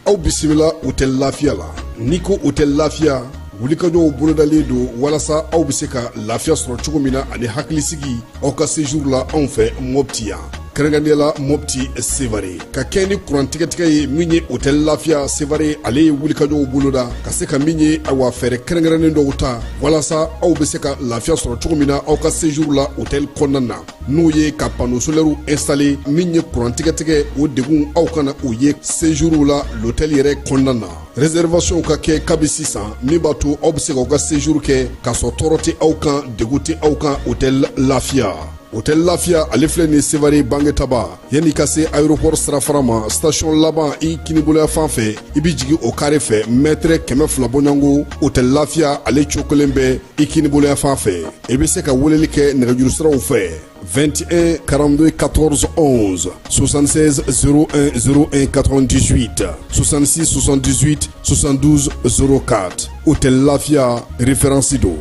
Aw bisimila Hôtel Lafiya la. N'i ko Hôtel Lafiya, wulikajɔw bolodalen don walasa aw bɛ se ka lafiya sɔrɔ cogo min na ani hakilisigi aw ka séjour la anw fɛ Mopti yan, kɛrɛnkɛrɛnnenya la Mopti Sevare. Ka kɛ ni kuran tigɛtigɛ ye, min ye Hôtel Lafiya Sevare, ale ye wulikajɔw boloda ka se ka min ye, awa, fɛɛrɛ kɛrɛnkɛrɛnnen dɔw ta walasa aw bɛ se ka lafiya sɔrɔ cogo min na aw ka séjour la hôtel kɔnɔna na, n'o ye ka panneau solaire installer. Min ye kuran tigɛtigɛ, o degun aw kana o ye séjour la l'hôtel yɛrɛ kɔnɔna na. Réservation ka kɛ kabi sisan, min b'a to aw bɛ se k'aw ka séjour kɛ k'a sɔrɔ tɔɔrɔ tɛ aw kan, degun tɛ aw kan. Hôtel Lafiya, Hôtel Lafiya, ale filɛ nin Sevare Bangetaba, yanni ka se aéroport sirafara ma, station laban i kiniboloya fan fɛ, i bɛ jigin o kare fɛ, mètre 200 bɔɲɔgɔnko, Hôtel Lafiya ale cokolen bɛ i kiniboloya fan fɛ. I bɛ se ka weleli kɛ nɛgɛjuru siraw fɛ: 21 42 14 11, 76 01 01 98, 66 78 72 04. Hôtel Lafiya, référence don.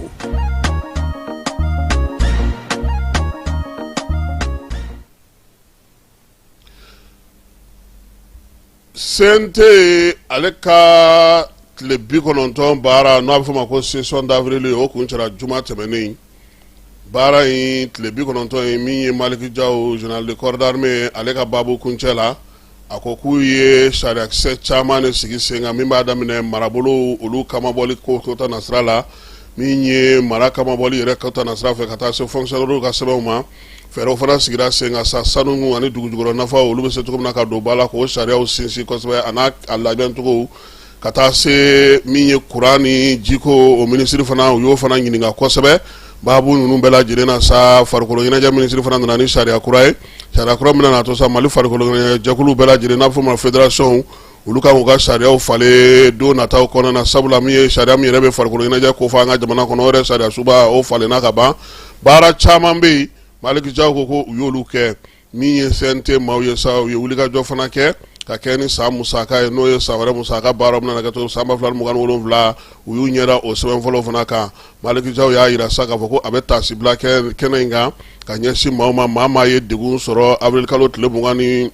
CNT ale ka tile 90 baara, n'a bɛ f'o ma ko session d'avril, o kuncɛra juma tɛmɛnen. Baara in tile 90 ye, min ye Maliki Jaw, général de corps d'armée, ale ka baabu kuncɛ la, a ko k'u ye sariyakisɛ caman de sigi sen kan, min b'a daminɛ marabolo olu kamabɔli ko ta nasira la, min ye mara kamabɔli yɛrɛ ko ta nasira fɛ, ka taa se fonctionnaires ka sɛbɛnw ma. Fɛɛrɛw fana sigira sen kan sa, sanu ani dugujukɔrɔ nafa, olu bɛ se cogo min na ka don ba la, k'o sariyaw sinsin kosɛbɛ, a n'a a labɛncogo, ka taa se min ye kuran ni jiko, o minisiri fana, u y'o fana ɲininka kosɛbɛ baabu ninnu bɛɛ lajɛlen na sa. Farikolo ɲɛnajɛ minisiri fana nana ni sariya kura ye, sariya kura min nana to sa, Mali farikolo ɲɛnajɛ jɛkulu bɛɛ lajɛlen, n'a bɛ f'o ma fédération. Olu kan k'u ka sariyaw falen don nataw kɔnɔna na, sabula min ye sariya min yɛrɛ bɛ farikolo ɲɛnajɛ ko fɔ an ka jamana kɔnɔ, o yɛrɛ sariya suba o falenna ka ban. Baara caman bɛ yen, Maliki Jaw ko u y'olu kɛ. Min ye CNT maaw ye sa, u ye wulikajɔ fana kɛ ka kɛ ni san musaka ye, n'o ye san wɛrɛ musaka baara bɛna kɛ cogo san 2027. U y'u ɲɛda o sɛbɛn fɔlɔ fana kan. Maliki Jaw y'a jira sa k'a fɔ ko a bɛ taasibila kɛ kɛnɛ in kan ka ɲɛsin maaw ma, maa maa ye degun sɔrɔ avril kalo tile 25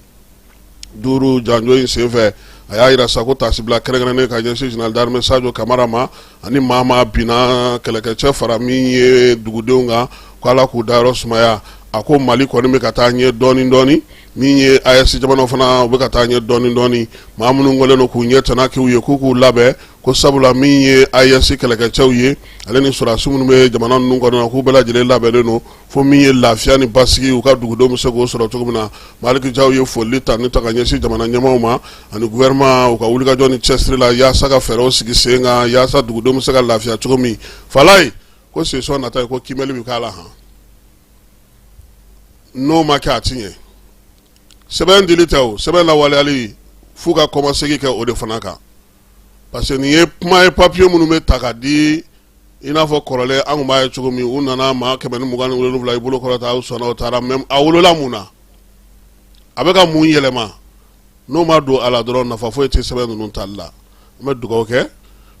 janjo in senfɛ. A y'a jira sa ko taasibila kɛrɛnkɛrɛnnen ka ɲɛsin général d'armée Sajo Kamara ma ani maa maa binna kɛlɛkɛcɛ fara min ye dugudenw kan, ko Ala k'u dayɔrɔ sumaya. A ko Mali kɔni bɛ ka taa ɲɛ dɔɔni dɔɔni, min ye AES jamanaw fana u bɛ ka taa ɲɛ dɔɔni dɔɔni. Maa minnu kɛlen don k'u ɲɛ tana k'u ye, k'u k'u labɛn ko sabula min ye AES kɛlɛkɛcɛw ye, ale ni sɔrɔdasi minnu bɛ jamana ninnu kɔnɔ, k'u bɛɛ lajɛlen labɛnnen don fo min ye lafiya ni basigi, u ka dugudenw bɛ se k'o sɔrɔ cogo min na. Maliki Jaw ye foli ta ni ta ka ɲɛsin jamana ɲɛmaaw ma ani gouvernement, u ka wulikajɔ ni cɛsiri la yaasa ka fɛɛrɛw sigi sen kan yaasa dugudenw bɛ se ka lafiya cogo min. Falaye ko session nata ye ko kiimɛli bɛ k'a la han, n'o ma kɛ a ti ɲɛ. Sɛbɛn dili tɛ, o sɛbɛn lawaleyali f'u ka kɔmasegin kɛ o de fana kan, parce que nin ye kuma ye, papiye minnu bɛ ta ka di, i n'a fɔ kɔrɔlen an tun b'a ye cogo min, u nana maa 127 i bolo kɔrɔta, aw sɔnna, o taara. Mais a wolola mun na? A bɛ ka mun yɛlɛma? N'o ma don a la dɔrɔn, nafa foyi tɛ sɛbɛn ninnu tali la. An bɛ dugawu kɛ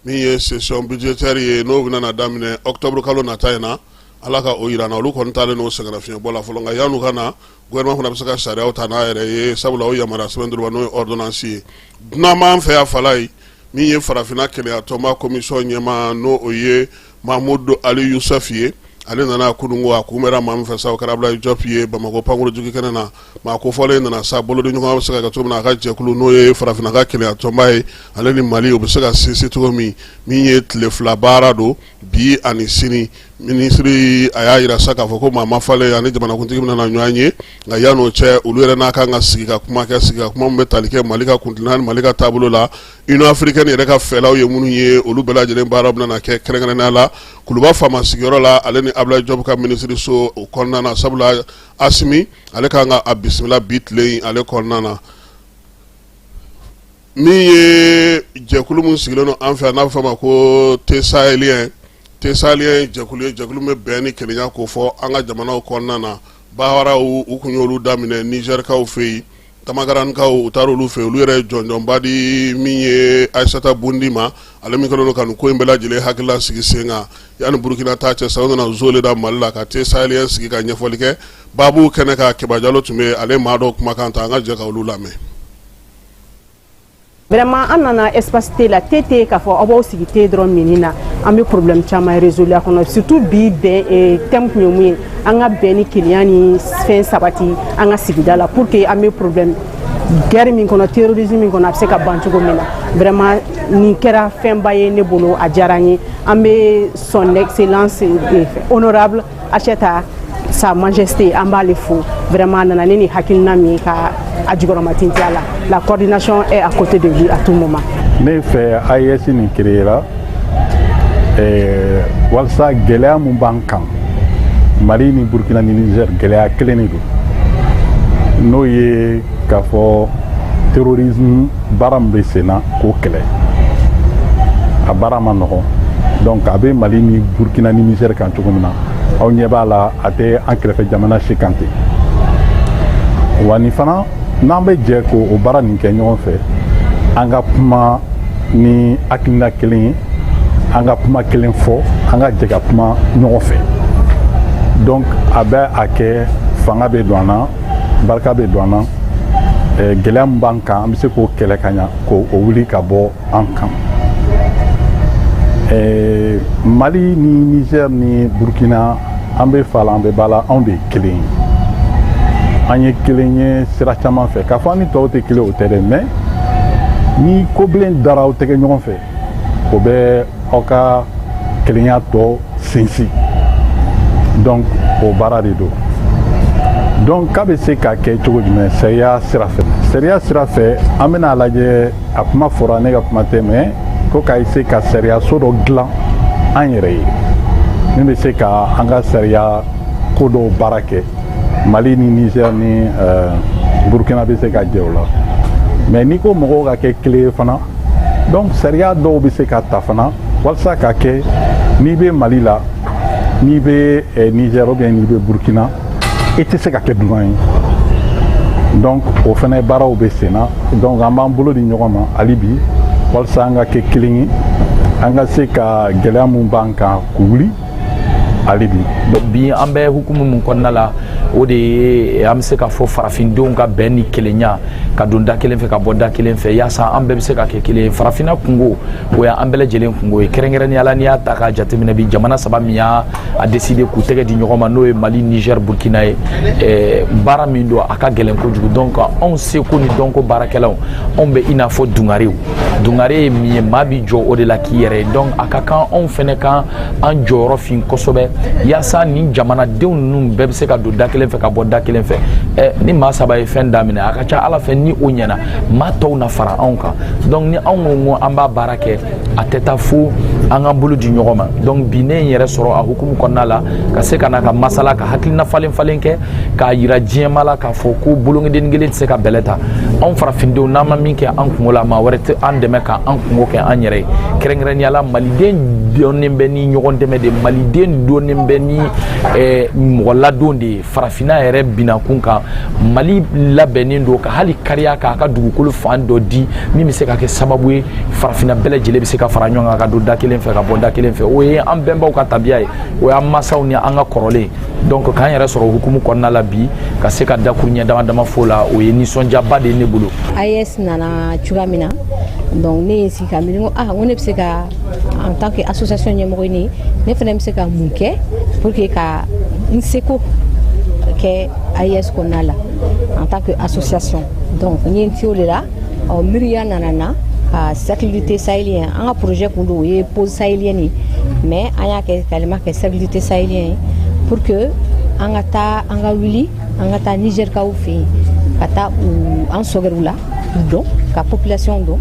min ye session budgétaire ye, n'o bɛna na daminɛ octobre kalo nata in na, Ala ka o jira an na. Olu kɔni taalen n'o sɛgɛnnafiɲɛbɔ la fɔlɔ, nka yan'u ka na, gouvernement fana bɛ se ka sariyaw ta n'a yɛrɛ ye, sabula o yamaruya sɛbɛn d'u ma, n'o ye ordonnance ye. Dunan b'an fɛ yan, Falaye, min ye farafinna kelenya tɔnba commission ɲɛmaa, n'o o ye Mahamudu Ali Yusufu ye, ale nana kununko. A kunbɛra maa min fɛ sa, o kɛra Abulayi Jɔp ye Bamakɔ pankurujigi kɛnɛ na. Maa kofɔlen nana sa, bolodiɲɔgɔnya bɛ se ka kɛ cogo min na, a ka jɛkulu, n'o ye farafinna ka kelenya tɔnba ye, ale ni Mali, o bɛ se ka sinsin cogo min. Min ye tile 2 baara don, bi ani sini. Minisiri a y'a jira sa k'a fɔ ko maa mafalen ani jamanakuntigi bɛna na ɲɔgɔn ye, nka yan'o cɛ, olu yɛrɛ n'a kan ka sigi ka kuma kɛ, sigi ka kuma min bɛ tali kɛ Mali ka kuntilenna ni Mali ka taabolo la, Union africaine yɛrɛ ka fɛlaw ye minnu ye, olu bɛɛ lajɛlen baara bɛna na kɛ kɛrɛnkɛrɛnnenya la Kuluba faama sigiyɔrɔ la, ale ni Abulayi Jɔp ka minisiriso o kɔnɔna na, sabula Asimi ale kan ka a bisimila bi tile in ale kɔnɔna na. Min ye jɛkulu min sigilen don an fɛ, n'a bɛ fɔ a ma ko Thé sahélien, Thé sahélien ye jɛkulu ye, jɛkulu min bɛ bɛn ni kelenya ko fɔ an ka jamanaw kɔnɔna na. Baaraw u kun y'olu daminɛ Nizɛrikaw fɛ yen, Tamagarankaw u taara olu fɛ, olu yɛrɛ ye jɔnjɔnba di min ye Ayisata Bundi ma, ale min kɛlen don ka nin ko in bɛɛ lajɛlen hakilila sigi sen kan. Yanni Burukina ta cɛ sa, u nana zo da Mali la ka Thé sahélien sigi ka ɲɛfɔli kɛ baabu kɛnɛ kan. Keba Jalo tun bɛ ale maa dɔw kumakan ta, an ka jɛ ka olu lamɛn. Vraiment, an nana espace thé la, thé tɛ k'a fɔ aw b'aw sigi thé dɔrɔn minni na. An bɛ problème caman résoudre a kɔnɔ, surtout bi bɛn thème tun ye mun ye? An ka bɛn ni kelenya ni fɛn sabati an ka sigida la, pour que an bɛ problème guerre min kɔnɔ, terrorisme min kɔnɔ, a bɛ se ka ban cogo min na. Vraiment, nin kɛra fɛnba ye ne bolo, a diyara n ye. An bɛ son excellence honorable Acheta sa majesté, an b'ale fo. Vraiment, a nana ne ni hakilina min ye ka a jukɔrɔma tintiya la, la coordination est à côté de lui à tout moment. Ne fɛ, AES nin créera walasa gɛlɛya mun b'an kan, Mali ni Burkina ni Niger, gɛlɛya kelen de don, n'o ye k'a fɔ terrorisme baara min bɛ sen na, k'o kɛlɛ. A baara ma nɔgɔn. Donc a bɛ Mali ni Burkina ni Niger kan cogo min na, aw ɲɛ b'a la, a tɛ an kɛrɛfɛ jamana si kan ten. Wa nin fana, n'an bɛ jɛ k'o baara nin kɛ ɲɔgɔn fɛ, an ka kuma ni hakilina kelen ye, an ka kuma kelen fɔ, an ka jɛ ka kuma ɲɔgɔn fɛ. Donc a bɛ a kɛ fanga bɛ don an na, barika bɛ don an na. Gɛlɛya min b'an kan, an bɛ se k'o kɛlɛ ka ɲa, k'o wuli ka bɔ an kan. Mali ni Niger ni Burkina, an bɛ fa la, an bɛ ba la, anw de ye kelen ye. An ye kelen ye sira caman fɛ. K'a fɔ an ni tɔw tɛ kelen, o tɛ dɛ, mais ni kobilen dara aw tɛgɛ ɲɔgɔn fɛ, o bɛ aw ka kelenya tɔ sinsin. Donc o baara de don. Donc k'a bɛ se ka kɛ cogo jumɛn? Sariya sira fɛ, sariya sira fɛ, an bɛna lajɛ. A kuma fɔra, ne ka kuma tɛ, mais ko ka se ka sariya so dɔ dilan an yɛrɛ ye min bɛ se ka an ka sariya ko dɔw baara kɛ. Mali ni Niger ni Burkina bɛ se ka jɛ o la. Mais n'i ko mɔgɔw ka kɛ kelen ye fana, donc sariya dɔw bɛ se ka ta fana walasa ka kɛ n'i bɛ Mali la, n'i bɛ Niger ou bien n'i bɛ Burkina, i tɛ se ka kɛ dunan ye. Donc o fana baaraw bɛ sen na. Donc an b'an bolo di ɲɔgɔn ma hali bi walasa an ka kɛ kelen ye, an ka se ka gɛlɛya mun b'an kan k'u wuli hali bi. Bi an bɛ hukumu min kɔnɔna la, o de ye an bɛ se k'a fɔ farafindenw ka bɛn ni kelenya, ka don da kelen fɛ, ka bɔ da kelen fɛ, yaasa an bɛɛ bɛ se ka kɛ kelen ye. Farafinna kungo, o y'an bɛɛ lajɛlen kungo ye. Kɛrɛnkɛrɛnnenya la, n'i y'a ta k'a jateminɛ bi, jamana saba min y'a a décidé k'u tɛgɛ di ɲɔgɔn ma, n'o ye Mali, Niger, Burkina ye, baara min don, a ka gɛlɛn kojugu. Donc anw seko ni dɔnko baarakɛlaw, anw bɛ i n'a fɔ dungarew. Dungare ye min ye, maa bi jɔ o de la k'i yɛrɛ ye. Donc a ka kan anw fɛnɛ kan an jɔyɔrɔ fin kosɛbɛ, yaasa nin jamanadenw ninnu bɛɛ bɛ se ka don da kelen fɛ, ka bɔ da kelen fɛ. Ni maa saba ye fɛn daminɛ, a ka ca ala fɛ, ni o ɲɛna, maa tɔw na fara anw kan. Donc ni anw ko ko an b'a baara kɛ, a tɛ taa fo an k'an bolo di ɲɔgɔn ma. Donc bi ne ye n yɛrɛ sɔrɔ a hukumu kɔnɔna la, ka se ka na ka masala, ka hakilina falen falen kɛ, k'a yira diɲɛma la k'a fɔ ko bolongedenni kelen tɛ se ka bɛlɛ ta. Anw farafindenw, n'an ma min kɛ an kungo la, maa wɛrɛ tɛ an dɛmɛ ka an kungo kɛ an yɛrɛ ye. Kɛrɛnkɛrɛnnenya la, maliden dɔnnen bɛ ni ɲɔgɔn dɛmɛ de, maliden dɔnnen bɛ ni mɔgɔ ladon de ye. Farafinna yɛrɛ binakun kan, Mali labɛnnen don ka hali kariya k'a ka dugukolo fan dɔ di, min bɛ se ka kɛ sababu ye farafinna bɛɛ lajɛlen bɛ se ka fara ɲɔgɔn kan, ka don da kelen fɛ, ka bɔ da kelen fɛ. O ye an bɛnbaw ka tabiya ye, o y'an masaw ni an ka kɔrɔlen. Donc k'an yɛrɛ sɔrɔ hukumu kɔnɔna la bi, ka se ka dakuruɲɛ dama dama fo la, o ye nisɔndiyaba de ye ne bolo. AES nana cogoya min na, donc ne ye n sigi ka miiri, n ko ah, n ko ne bɛ se ka, en tant que association ɲɛmɔgɔ ye, ne fana bɛ se ka mun kɛ pour que ka n seko kɛ AES kɔnɔna la en tant que association. Donc n ye n ti o de la. Ɔ, miiriya nana na ka cercle du thé sahélien. An ka projet kun don, o ye pause sahélienne ye, mais an y'a kɛ ka yɛlɛma kɛ cercle du thé sahélien ye pour que an ka taa, an ka wuli, an ka taa Nigɛrikaw fɛ yen, ka taa u an sɔgɛrɛw la, k'u dɔn, ka population dɔn,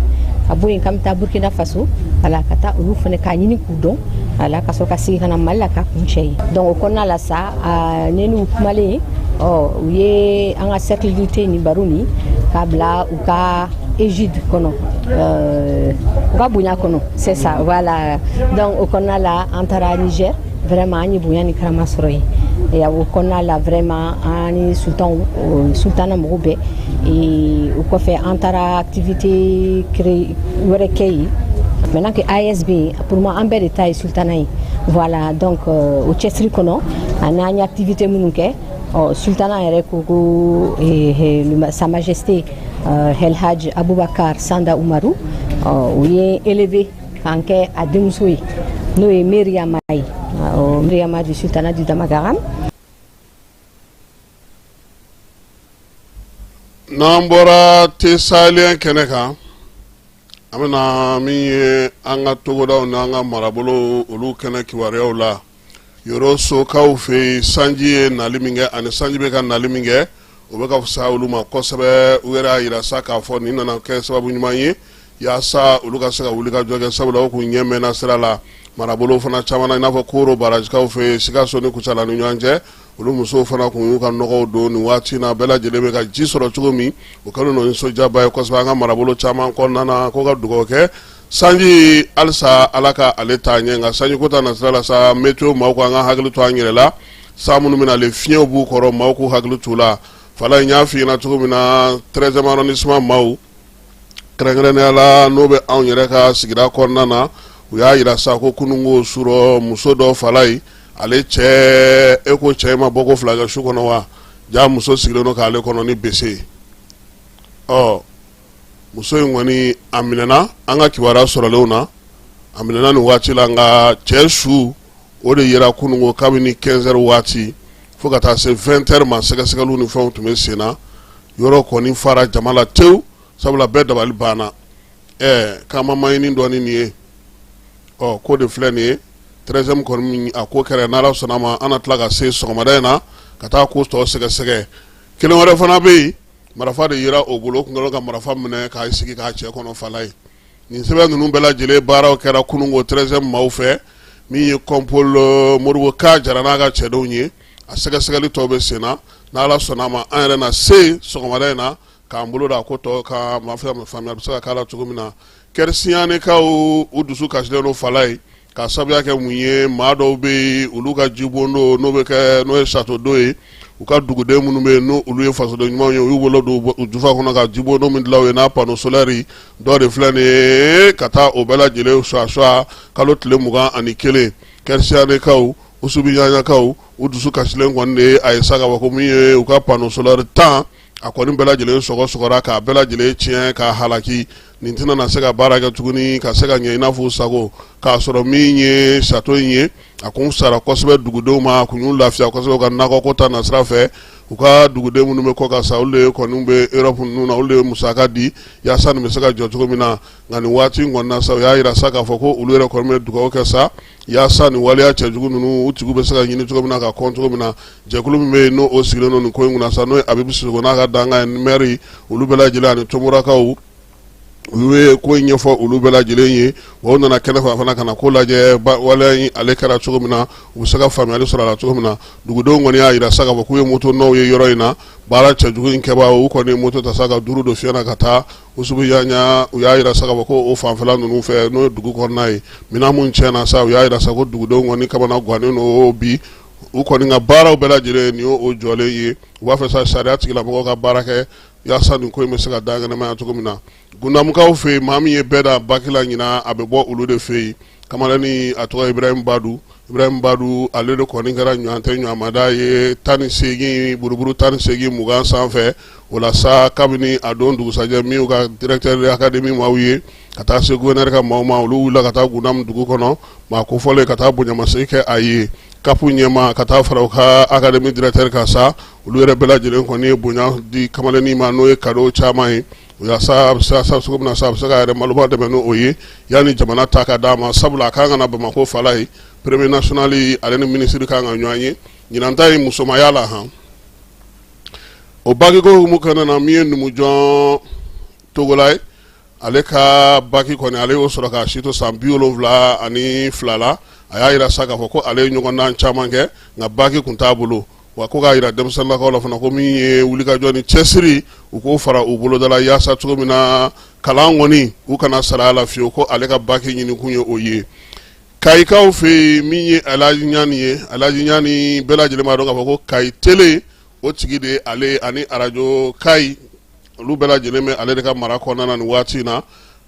ka bɔ yen k'an bɛ taa Burkina Faso, wala ka taa olu fana k'a ɲini k'u dɔn, wala ka sɔrɔ ka segin ka na Mali la ka kuncɛ yen. Donc o kɔnɔna la sa, ne n'u kumalen, ɔ, u ye an ka cercle du thé ni baro nin k'a bila u ka égide kɔnɔ, u ka bonya kɔnɔ, c'est ça, voilà. Donc o kɔnɔna la, an taara Niger, vraiment an ye bonya ni karama sɔrɔ yen. O kɔnɔna la, vraiment an ni sultan, sultana mɔgɔw bɛɛ. O kɔfɛ, an taara activité wɛrɛ kɛ yen. Maintenant que AES bɛ yen, pour moi an bɛɛ de ta ye sultana ye, voilà. Donc o cɛsiri kɔnɔ, ani an ye activité minnu kɛ, ɔ, sultana yɛrɛ ko ko sa majesté El Hadj Aboubacar Sanda Umaru, ɔ, u ye élevé k'an kɛ a denmuso ye, n'o ye Meriama ye, Meriama du sultanat du Damagaram. N'an bɔra thé sahélien kɛnɛ kan, an bɛna min ye an ka togodaw n'an ka marabolo, olu kɛnɛ kibaruyaw la. Yɔrɔ sokaw fɛ yen, sanji ye nali min kɛ ani sanji bɛ ka nali min kɛ, o bɛ ka fisaya olu ma kosɛbɛ. U yɛrɛ y'a yira sa k'a fɔ nin nana kɛ sababu ɲuman ye yaasa olu ka se ka wuli ka jɔ kɛ, sabula u kun ɲɛ mɛnna sira la. Marabolo fana caman na, i n'a fɔ Koro barajikaw fɛ yen, Sikaso ni Kucala ni ɲɔgɔn cɛ, olu musow fana kun y'u ka nɔgɔw don nin waati na. Bɛɛ lajɛlen bɛ ka ji sɔrɔ cogo min, o kɛlen don nisɔndiyaba ye kosɛbɛ an ka marabolo caman kɔnɔna na, ko ka dugawu kɛ sanji halisa Ala ka ale taa ɲɛ. Nka sanji ko ta nasira la sa, météo maaw ko an ka hakili to an yɛrɛ la. San minnu bɛ nalen, fiɲɛw b'u kɔrɔ, maaw k'u hakili t'u la. Fala, n y'a f'i ɲɛna cogo min na, 13e arrondissement maaw, kɛrɛnkɛrɛnnenya la n'o bɛ anw yɛrɛ ka sigida kɔnɔna na, u y'a yira sa ko kununko surɔ, muso dɔ fala ye, ale cɛ, e ko cɛ ma bɔ ko fila kɛ su kɔnɔ wa? Ja muso sigilen don k'ale kɔnɔ ni bese ye. Ɔ, muso in kɔni, a minɛna. An ka kibaruya sɔrɔlenw na, a minɛna nin waati la, nka cɛ su o de yera kununko kabini 15 heures waati fo ka taa se 20 heures ma. Sɛgɛsɛgɛliw ni fɛnw tun bɛ sen na. Yɔrɔ kɔni fara jama la tewu, sabula bɛɛ dabali banna. Ɛɛ, k'an ma maɲini dɔɔni nin ye. Ɔ, ko de filɛ nin ye, 13e kɔni a ko kɛra. N'Ala sɔnna ma, an na tila ka se sɔgɔmada in na ka taa ko tɔ sɛgɛsɛgɛ. Kelen wɛrɛ fana bɛ yen, marifa de yera o bolo, o tun kɛlen ka marifa minɛ k'a sigi k'a cɛ kɔnɔ fala ye. Nin sɛbɛn ninnu bɛɛ lajɛlen baaraw kɛra kununko 13e maaw fɛ, min ye kɔnpol Modibo Ka Jara n'a ka cɛdenw ye. A sɛgɛsɛgɛli tɔ bɛ sen na. N'Ala sɔnna ma, an yɛrɛ na se sɔgɔmada in na. k'an bolo da ko tɔ kan maa fɛ faamuya bɛ se ka k'a la cogo min na. Kɛrisiyanekaw u dusu kasilen don Falaye k'a sababuya kɛ mun ye, maa dɔw bɛ yen olu ka jibondo n'o bɛ kɛ n'o ye château d'eau ye, u ka duguden minnu bɛ yen n'o olu ye fasoden ɲumanw ye, u y'u bolo don u jufa kɔnɔ ka jibondo min dilan u ye n'a panneau solaire dɔ de filɛ nin ye ka taa o bɛɛ lajɛlen suwa kalo tile 21. Kɛrisiyanekaw, Usubiɲaɲakaw u dusu kasilen kɔni de ye a ye sa k'a fɔ ko min ye u ka panneau solaire 10 a kɔni bɛɛ lajɛlen sɔgɔ sɔgɔra k'a bɛɛ lajɛlen tiɲɛ k'a halaki. Nin tɛna na se ka baara kɛ tuguni ka se ka ɲɛ i n'a fɔ u sago, k'a sɔrɔ min ye château in ye a kun sara kosɛbɛ dugudenw ma, a kun y'u lafiya kosɛbɛ u ka nakɔko ta nasira fɛ. U ka duguden minnu bɛ kɔkan sa, olu de kɔni bɛ Europe ninnu na, olu de ye musaka di yaasa nin bɛ se ka jɔ cogo min na. Nka nin waati in kɔni na sa, u y'a jira sa k'a fɔ ko olu yɛrɛ kɔni bɛ dugawu kɛ sa yaasa nin waleya cɛjugu ninnu u tigiw bɛ se ka ɲini cogo min na ka kɔn cogo min na. Jɛkulu min bɛ yen n'o sigilen don nin ko in kunna sa, n'o ye Abibu Sisoko n'a ka dankan ye maire, olu bɛɛ lajɛlen ani Tomorakaw, olu ye ko in ɲɛfɔ olu bɛɛ lajɛlen ye. Wa u nana kɛnɛ fan fana ka na ko lajɛ waleya in ale kɛra cogo min na, u bɛ se ka faamuyali sɔrɔ a la cogo min na. Dugudenw kɔni y'a jira sa k'a fɔ k'u ye moto nɔw ye yɔrɔ in na, baara cɛjugu in kɛbaa u kɔni ye moto ta sa ka duuru don fiɲɛ na ka taa Usubiɲaɲa. U y'a jira sa k'a fɔ ko o fanfɛla ninnu fɛ n'o ye dugu kɔnɔna ye, minɛn minnu tiɲɛna sa, u y'a jira sa ko dugudenw kɔni kamana gannen don bi, u kɔni ka baaraw bɛɛ lajɛlen nin y'o jɔlen ye. U b'a fɛ sa sariya tigilamɔgɔw ka baara kɛ yaasa nin ko in bɛ se ka dankɛnɛmaya cogo min na. Gundamukaw fɛ yen, maa min ye bɛɛ da baki la ɲinan, a bɛ bɔ olu de fɛ yen. Kamalennin a tɔgɔ Ibrahim Badu, Ibrahim Badu ale de kɔni kɛra ɲɔgɔn tɛ ɲɔgɔnmada ye 18 buruburu 18 20 sanfɛ. O la sa kabini a don dugusajɛ min y'u ka directeur d'académie maaw ye ka taa se gouverneur ka maaw ma, olu wulila ka taa Gundamu dugu kɔnɔ, maa kofɔlen ka taa bonyamasegin kɛ a ye CAP ɲɛmaa ka taa fara u ka académie directeur kan sa. Olu yɛrɛ bɛɛ lajɛlen kɔni ye bonya di kamalennin ma n'o ye cadeau caman ye yaasa a bɛ se cogo min na sa a bɛ se k'a yɛrɛ maloba dɛmɛ n'o ye yanni jamana ta ka d'a ma, sabula a kan ka na Bamakɔ Falaye premier national ale ni minisiri kan ka ɲɔgɔn ye ɲinan ta ye musomaya la han. O baki ko hukumu kɔnɔna na, min ye numujɔn Togola ye, ale ka baki kɔni ale y'o sɔrɔ k'a si to san 72 la. A y'a jira sa k'a fɔ ko ale ye ɲɔgɔndan caman kɛ nka baki tun t'a bolo. Wa ko k'a jira denmisɛnninlakaw la fana ko min ye wulikajɔ ni cɛsiri u k'o fara u boloda la yaasa cogo min na kalan kɔni u kana sara a la fiyewu, ko ale ka baki ɲinikun ye o ye. Kayikaw fɛ yen, min ye Alaji Ɲani ye, Alaji Ɲani bɛɛ lajɛlen b'a dɔn k'a fɔ ko Kayi tele o tigi de ye ale ani arajo Kayi, olu bɛɛ lajɛlen bɛ ale de ka mara kɔnɔna na nin waati in na.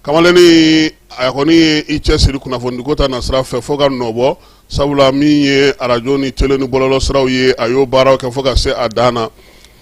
Kamalennin a kɔni ye i cɛsiri kunnafonidiko ta nasira fɛ fo ka nɔ bɔ, sabula min ye arajo ni tele ni bɔlɔlɔ siraw ye, a y'o baaraw kɛ fo ka se a dan na.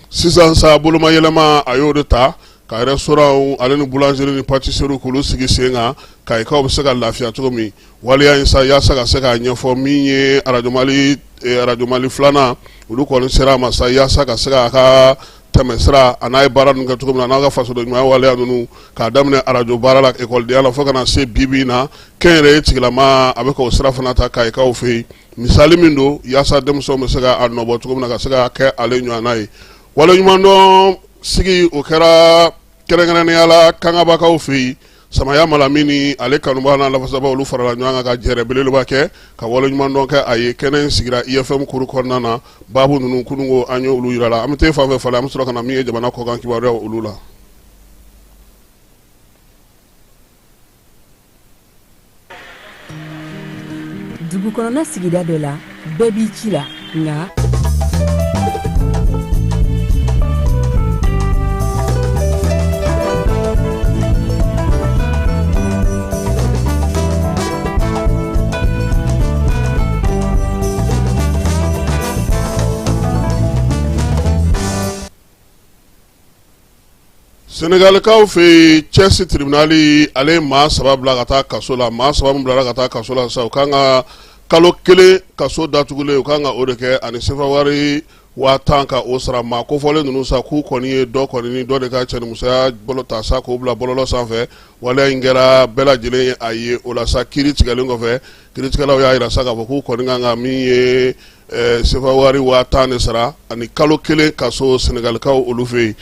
Sisan sa bolomayɛlɛma a y'o de ta ka restaurant ale ni boulangerie ni pâtisserie k'olu sigi sen kan, kayikaw bɛ se ka lafiya cogo min. Waleya in sa yaasa ka se k'a ɲɛfɔ, min ye arajo Mali filanan, olu kɔni sera a ma sa yaasa ka se k'a ka tɛmɛsira a n'a ye baara ninnu kɛ cogo min na, n'a ka fasoden ɲumanya waleya ninnu k'a daminɛ arajo baara la ekɔlidenya la fo ka na se bi bi in na kɛnyɛrɛye tigilama a bɛ k'o sira fana ta kayikaw fɛ yen. Misali min don yaasa denmisɛnw bɛ se ka a nɔbɔ cogo min na ka se ka kɛ ale ɲɔgɔnna ye. Waleɲumandɔn sigi o kɛra kɛrɛnkɛrɛnnenya la kangabakaw fɛ yen. Samaya Malamini ale kanubaa n'a lafasabaa olu farala ɲɔgɔn kan ka jɛrɛ belebeleba kɛ ka waleɲumandɔn kɛ a ye. Kɛnɛ in sigira IFM kuru kɔnɔna na. Baabu ninnu kununko an ye olu yira la. An bɛ taa fan fɛ falen, an bɛ sɔrɔ ka na min ye jamana kɔkan kibaruyaw olu la. Dugu kɔnɔna sigida dɔ la, bɛɛ b'i ci la, nka Senegalikaw fɛ yen, Thiès tribunal ale ye maa saba bila ka taa kaso la. Maa saba min bilara ka taa kaso la sisan, u kan ka kalo kelen kaso datugulen, u kan ka o de kɛ ani sefa wari 10,000 ka o sara. Maa kofɔlen ninnu sa k'u kɔni ye dɔ kɔni ni dɔ de ka cɛnimusoya bolo ta sa k'o bila bɔlɔlɔ sanfɛ. Waleya in kɛra bɛɛ lajɛlen ye a ye. O la sa kiiri tigɛlen kɔfɛ, kiiritigɛlaw y'a jira sa k'a fɔ k'u kɔni kan ka min ye sefa wari 10,000 de sara ani kalo kelen kaso Senegalikaw olu fɛ yen.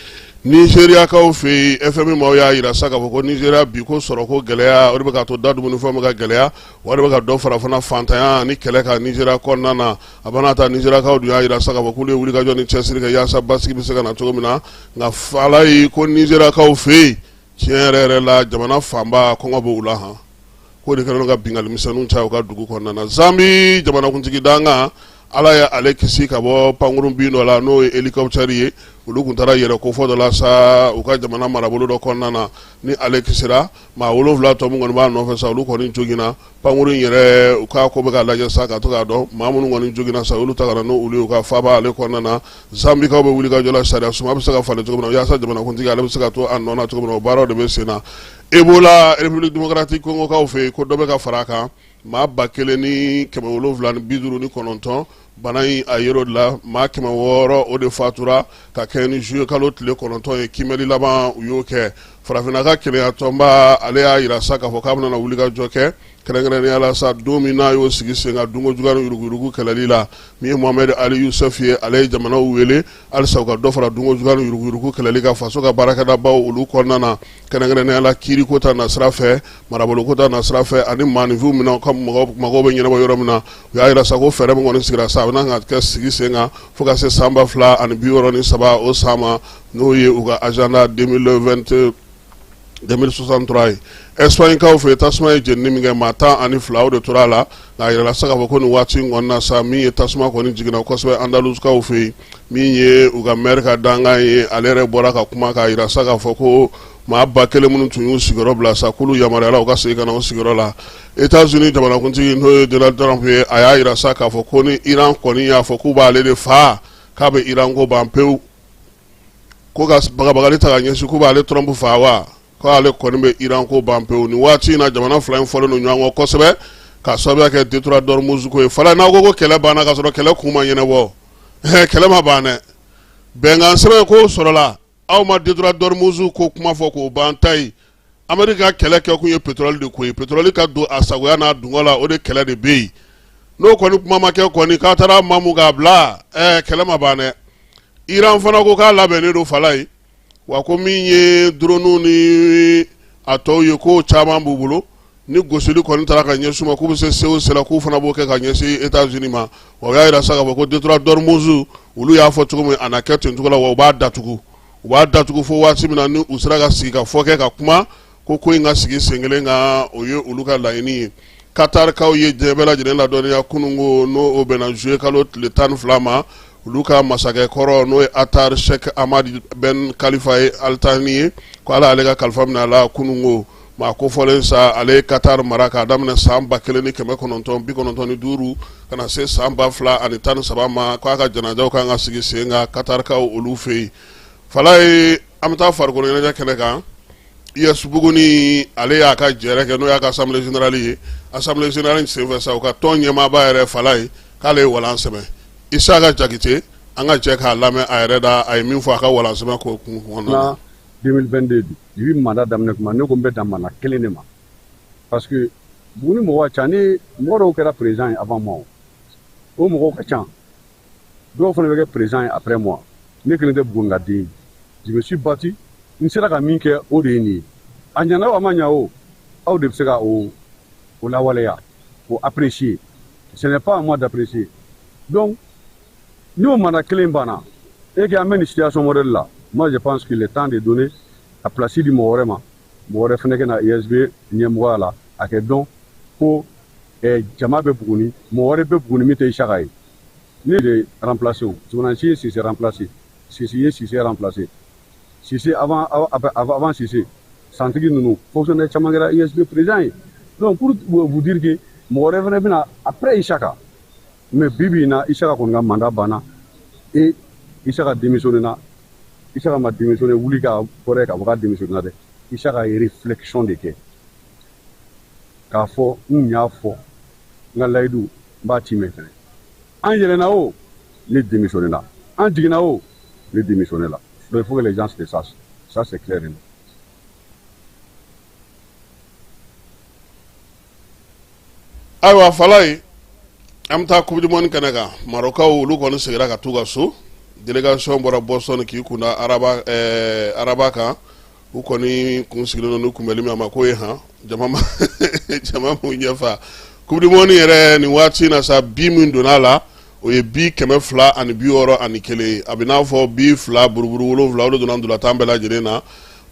Nizeriyakaw fɛ yen, FMI maaw y'a jira sa k'a fɔ ko Nizeriya bi ko sɔrɔko gɛlɛya, o de bɛ k'a to da dumunifɛnw bɛ ka gɛlɛya, o de bɛ ka dɔ fara fana fantanya ni kɛlɛ kan Nizeriya kɔnɔna na. A bana ta Nizeriyakaw dun y'a jira sa k'a fɔ k'olu ye wulikajɔ ni cɛsiri kɛ yaasa basigi bɛ se ka na cogo min na. Nka Falaye ko Nizeriyakaw fɛ yen, tiɲɛ yɛrɛ yɛrɛ la, jamana fanba kɔngɔ bɛ u la han, k'o de kɛlen don ka binkanni misɛnninw caya u ka dugu kɔnɔna na. Zambi jamanakuntigi dankan, Ala ye ale kisi ka bɔ pankurun bin dɔ la, n'o ye hélicoptère ye. Olu tun taara yɛrɛ kofɔ dɔ la sa u ka jamana marabolo dɔ kɔnɔna na. Ni ale kisira, maa 7 tɔ min kɔni b'a nɔfɛ sa, olu kɔni joginna. Pankurun in yɛrɛ, u k'a ko bɛ ka lajɛ sa ka to k'a dɔn maa minnu kɔni joginna sa, olu ta ka na n'olu ye u ka faaba ale kɔnɔna na. Zambikaw bɛ wulikajɔ la sariya sunba bɛ se ka falen cogo min na yaasa jamanakuntigi ale bɛ se ka to a nɔ na cogo min na, o baaraw de bɛ sen na. Ebola, République démocratique Congokaw fɛ yen, ko dɔ bɛ ka fara a kan. Maa 1759 bana in a yer'o de la. Maa 600 o de fatura ka kɛ ni juillet kalo tile 9 ye. Kiimɛli laban u y'o kɛ. Farafinna ka kelenya tɔnba ale y'a jira sa k'a fɔ k'a bɛna wulikajɔ kɛ kɛrɛnkɛrɛnnenya la sa don min n'a y'o sigi sen kan dunko juguya ni yuruguyurugu kɛlɛli la. Min ye Mohamed Ali Yusuf ye, ale ye jamanaw wele halisa u ka dɔ fara dunko juguya ni yuruguyurugu kɛlɛli kan faso ka baarakɛdabaw olu kɔnɔna na, kɛrɛnkɛrɛnnenya la kiiriko ta nasira fɛ, maraboloko ta nasira fɛ, ani maaninfinw minɛ ka mago bɛ ɲɛnabɔ yɔrɔ min na. U y'a jira sa ko fɛɛrɛ min kɔni sigira sa, a bɛna ka kɛ sigi sen kan fo ka se san 2063 o san ma, n'o ye u ka agenda 2020 2063 ye. Espagnekaw fɛ, tasuma ye jenini min kɛ, maa 12 o de tora a la. Nka a yirala sa k'a fɔ ko nin waati in kɔni na sa, min ye tasuma kɔni jiginna kosɛbɛ Andaluskaw fɛ yen, min ye u ka maire ka dankan ye, ale yɛrɛ bɔra ka kuma k'a jira sa k'a fɔ ko maa 1000 minnu tun y'u sigiyɔrɔ bila sa, k'olu yamaruyala u ka segin ka na u sigiyɔrɔ la. États-Unis jamanakuntigi, n'o ye Donald Trump ye, a y'a jira sa k'a fɔ ko ni Iran kɔni y'a fɔ k'u b'ale de faa, k'a bɛ Iran ko ban pewu. Ko ka bagabagali ta ka ɲɛsin k'u b'ale Trump faa wa, k'ale kɔni bɛ Iran ko ban pewu. Nin waati in na, jamana fila in fɔlen don ɲɔgɔn kɔ kosɛbɛ ka sababuya kɛ détroit d'Ormuz ko ye. Fala, n'aw ko ko kɛlɛ banna ka sɔrɔ kɛlɛ kun ma ɲɛnabɔ, kɛlɛ ma ban dɛ. Bɛnkan sɛbɛn ko sɔrɔla, aw ma détroit d'Ormuz ko kuma fɔ k'o ban ta ye. Ameriki ka kɛlɛ kɛ kun ye pétrole de ko ye, pétrole ka don a sagoya n'a dungɔ la, o de kɛlɛ de bɛ yen. N'o kɔni kuma ma kɛ kɔni, k'a taara mamu k'a bila, kɛlɛ ma ban dɛ. Iran fana ko k'a labɛnnen don Falaye wa, ko min ye drone ni a tɔw ye, k'o caman b'u bolo. Ni gosili kɔni taara ka ɲɛsin ma, k'u bɛ se se o se la, k'u fana b'o kɛ ka ɲɛsin États-Unis ma. Wa u y'a jira sa k'a fɔ ko détroit d'Ormuz, olu y'a fɔ cogo min, a na kɛ ten cogo la. Wa u b'a datugu, u b'a datugu fo waati min na ni u sera ka sigi ka fɔ kɛ ka kuma ko ko in ka sigi sen kelen kan, o ye olu ka laɲini ye. Katarikaw ye diɲɛ bɛɛ lajɛlen ladɔnniya kununko, n'o o bɛnna juillet kalo tile 12 ma, olu ka masakɛ kɔrɔ, n'o ye Atar Sheikh Hamad Ben Khalifa ye Al Thani ye, ko Ala ale ka kalifa minɛ a la kununko. Maa kofɔlen sa, ale ye Qatar mara k'a daminɛ san 1995 ka na se san 2013 ma. K'a ka janajaw kan ka sigi sen kan Katarikaw olu fɛ yen. Falaye, an bɛ taa farikolo ɲɛnajɛ kɛnɛ kan. US Buguni ale y'a ka jɛrɛ kɛ, n'o y'a ka assemblée générale ye. Assemblée générale senfɛ sa, u ka tɔn ɲɛmaaba yɛrɛ Falaye, k'ale ye walan sɛmɛ. Isaka Jakite, an ka jɛ k'a lamɛn a yɛrɛ da, a ye min fɔ a ka walan sɛmɛ ko kun kɔnɔna na. 2022 depuis mandat daminɛ tuma, ne ko n bɛ dan mandat kelen de ma, parce que Buguni mɔgɔ ka ca. Ni mɔgɔ dɔw kɛra président ye avant moi, o mɔgɔw ka ca, dɔw fana bɛ kɛ président ye après moi. Ne kelen tɛ Buguni ka den ye. Je me suis battu, n sera ka min kɛ, o de ye nin ye. A ɲɛna o, a ma ɲa o, aw de bɛ se ka o lawaleya, k'o apprécier. Ce n'est pas à moi d'apprécier. Donc ni o mandat kelen banna et que an bɛ nin situation modèle la, moi je pense qu'il est temps de donner a place di mɔgɔ wɛrɛ ma, mɔgɔ wɛrɛ fana ka na USB ɲɛmɔgɔya la, a kɛ dɔn ko jama bɛ Buguni, mɔgɔ wɛrɛ bɛ Buguni min tɛ Isaka ye. Ne de remplacer o Zoumana ye Sise remplacer, Sise ye Sise remplacer, Sise avant avant Sise, santigi ninnu, fonctionnaire caman kɛra USB président ye. Donc pour vous dire que mɔgɔ wɛrɛ fana bɛna après Isaka. Mais bi bi in na, Isaka kɔni ka mandat banna et Isaka démissionné na. Isaka ma démissionné wuli ka fɔra k'a fɔ k'a démissionné na dɛ. Isaka ye réflexion de kɛ k'a fɔ n y'a fɔ n ka layidu, n b'a timɛ fɛnɛ. An yɛlɛnna o, ne démissionné na, an jiginna o, ne démissionné la. Donc il faut que les gens le sachent, ça c'est clair et net. Ayiwa Falaye, an bɛ taa coupe du monde kɛnɛ kan. Marɔkaw olu kɔni seginna ka t'u ka so. Délégation bɔra Boston k'i kunda Rabat Rabat kan. U kɔni kun sigilen don ni kunbɛli min a ma ko ye han jama ma jama m'u ɲɛfa. Coupe du monde yɛrɛ nin waati in na sa, bi min donna a la, o ye bi 261 ye. A bɛ n'a fɔ bi 2 buruburu 7, o de donna ntolantan bɛɛ lajɛlen na.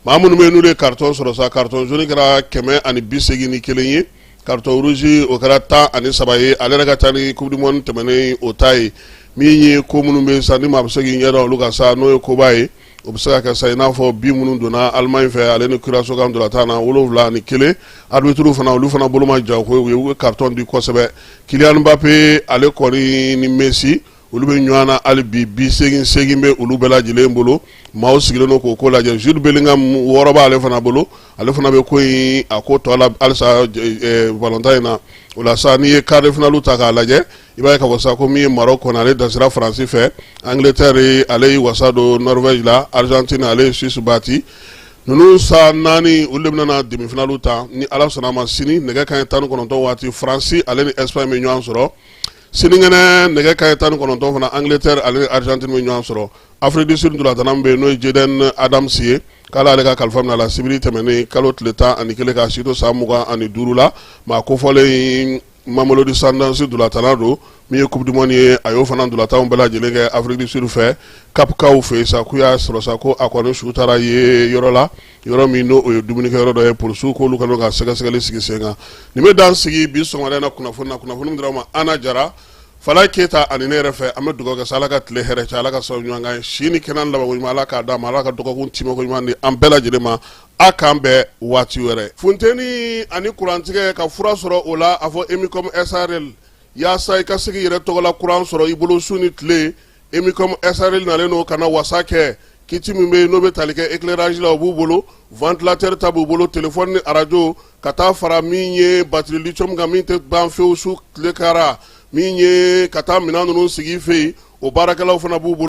Maa minnu bɛ yen n'olu ye carton sɔrɔ sa, carton jaune kɛra 181 ye, carton rouge o kɛra 13 ye. Ale yɛrɛ ka ca ni coupe du monde tɛmɛnen o ta ye. Min ye ko minnu bɛ yen sa, ni maa bɛ se k'i ɲɛ da olu kan sa, n'o ye koba ye, o bɛ se ka kɛ sa i n'a fɔ bi minnu donna Allemagne fɛ, ale ni Curaçao ka ntolantan na, 71. Arbitre fana, olu fana bolo ma ja ko u ye carton di kosɛbɛ. Kylian Mbappé, ale kɔni ni Messi, olu bɛ ɲɔgɔn na hali bi, 88 bɛ olu bɛɛ lajɛlen bolo. Maaw sigilen don k'o ko lajɛ. Jude Bellingham, 6 b'ale fana bolo, ale fana bɛ ko in a ko tɔ la halisa balontan in na. O la sa, n'i ye quart de finale ta k'a lajɛ, i b'a ye k'a fɔ sa ko min ye Maroc kɔni, ale dasira Faransi fɛ. Angleterre, ale y'i wasa don Norvège la. Argentine, ale ye Suisse battu. Ninnu sa naani, olu de bɛna na demi finale ta ni Ala sɔnna a ma. Sini nɛgɛ kanɲɛ 19 waati, Faransi ale ni Espagne bɛ ɲɔgɔn sɔrɔ. Sinikɛnɛ nɛgɛ kanɲɛ 19 fana, Angleterre ale ni Argentine bɛ ɲɔgɔn sɔrɔ. Afrique du Sud ntolatana min bɛ yen, n'o ye Jayden Adams ye, k'ale ale ka kalifa minɛ a la sibiri tɛmɛnen kalo tile 11, k'a si to san 25 la. Maa kofɔlen Mamelodi Sundowns ntolatana don. Min ye coupe du monde ye, a y'o fana ntolatanw bɛɛ lajɛlen kɛ Afrique du Sud fɛ. Kapkaw fɛ yen sa, k'u y'a sɔrɔ sa ko a kɔni su taara ye yɔrɔ la, yɔrɔ min n'o o ye dumunikɛyɔrɔ dɔ ye. Polisiw k'olu kɛlen ka sɛgɛsɛgɛli sigi sen kan. Nin bɛ dan sigi bi sɔgɔmada in na kunnafoni na. Kunnafoni min dira aw ma, Ana Jara, Falaye Keyita ani ne yɛrɛ fɛ. An bɛ dugawu kɛ sa, Ala ka tile hɛrɛ caya, Ala ka sababu ɲuman k'an ye, si ni kɛnɛya ni labanko ɲuman Ala k'a d'an ma, Ala ka dɔgɔkun timɛko ɲuman di an bɛɛ lajɛlen ma. A k'an bɛn waati wɛrɛ. Funteni ani kurantigɛ, ka fura sɔrɔ o la, a fɔ Emicom SARL. Yaasa i ka se k'i yɛrɛ tɔgɔla kuran sɔrɔ i bolo su ni tile, Emicom SARL nalen don ka na wasa kɛ. Kit min bɛ yen n'o bɛ tali kɛ éclairage la, o b'u bolo, ventilateur ta b'u bolo, téléphone ni arajo, ka taa fara min ye batterie lithium kan, min tɛ ban fewu su tile kara, min ye ka taa minɛn ninnu sigi i fɛ yen, o baarakɛlaw fana b'u bolo.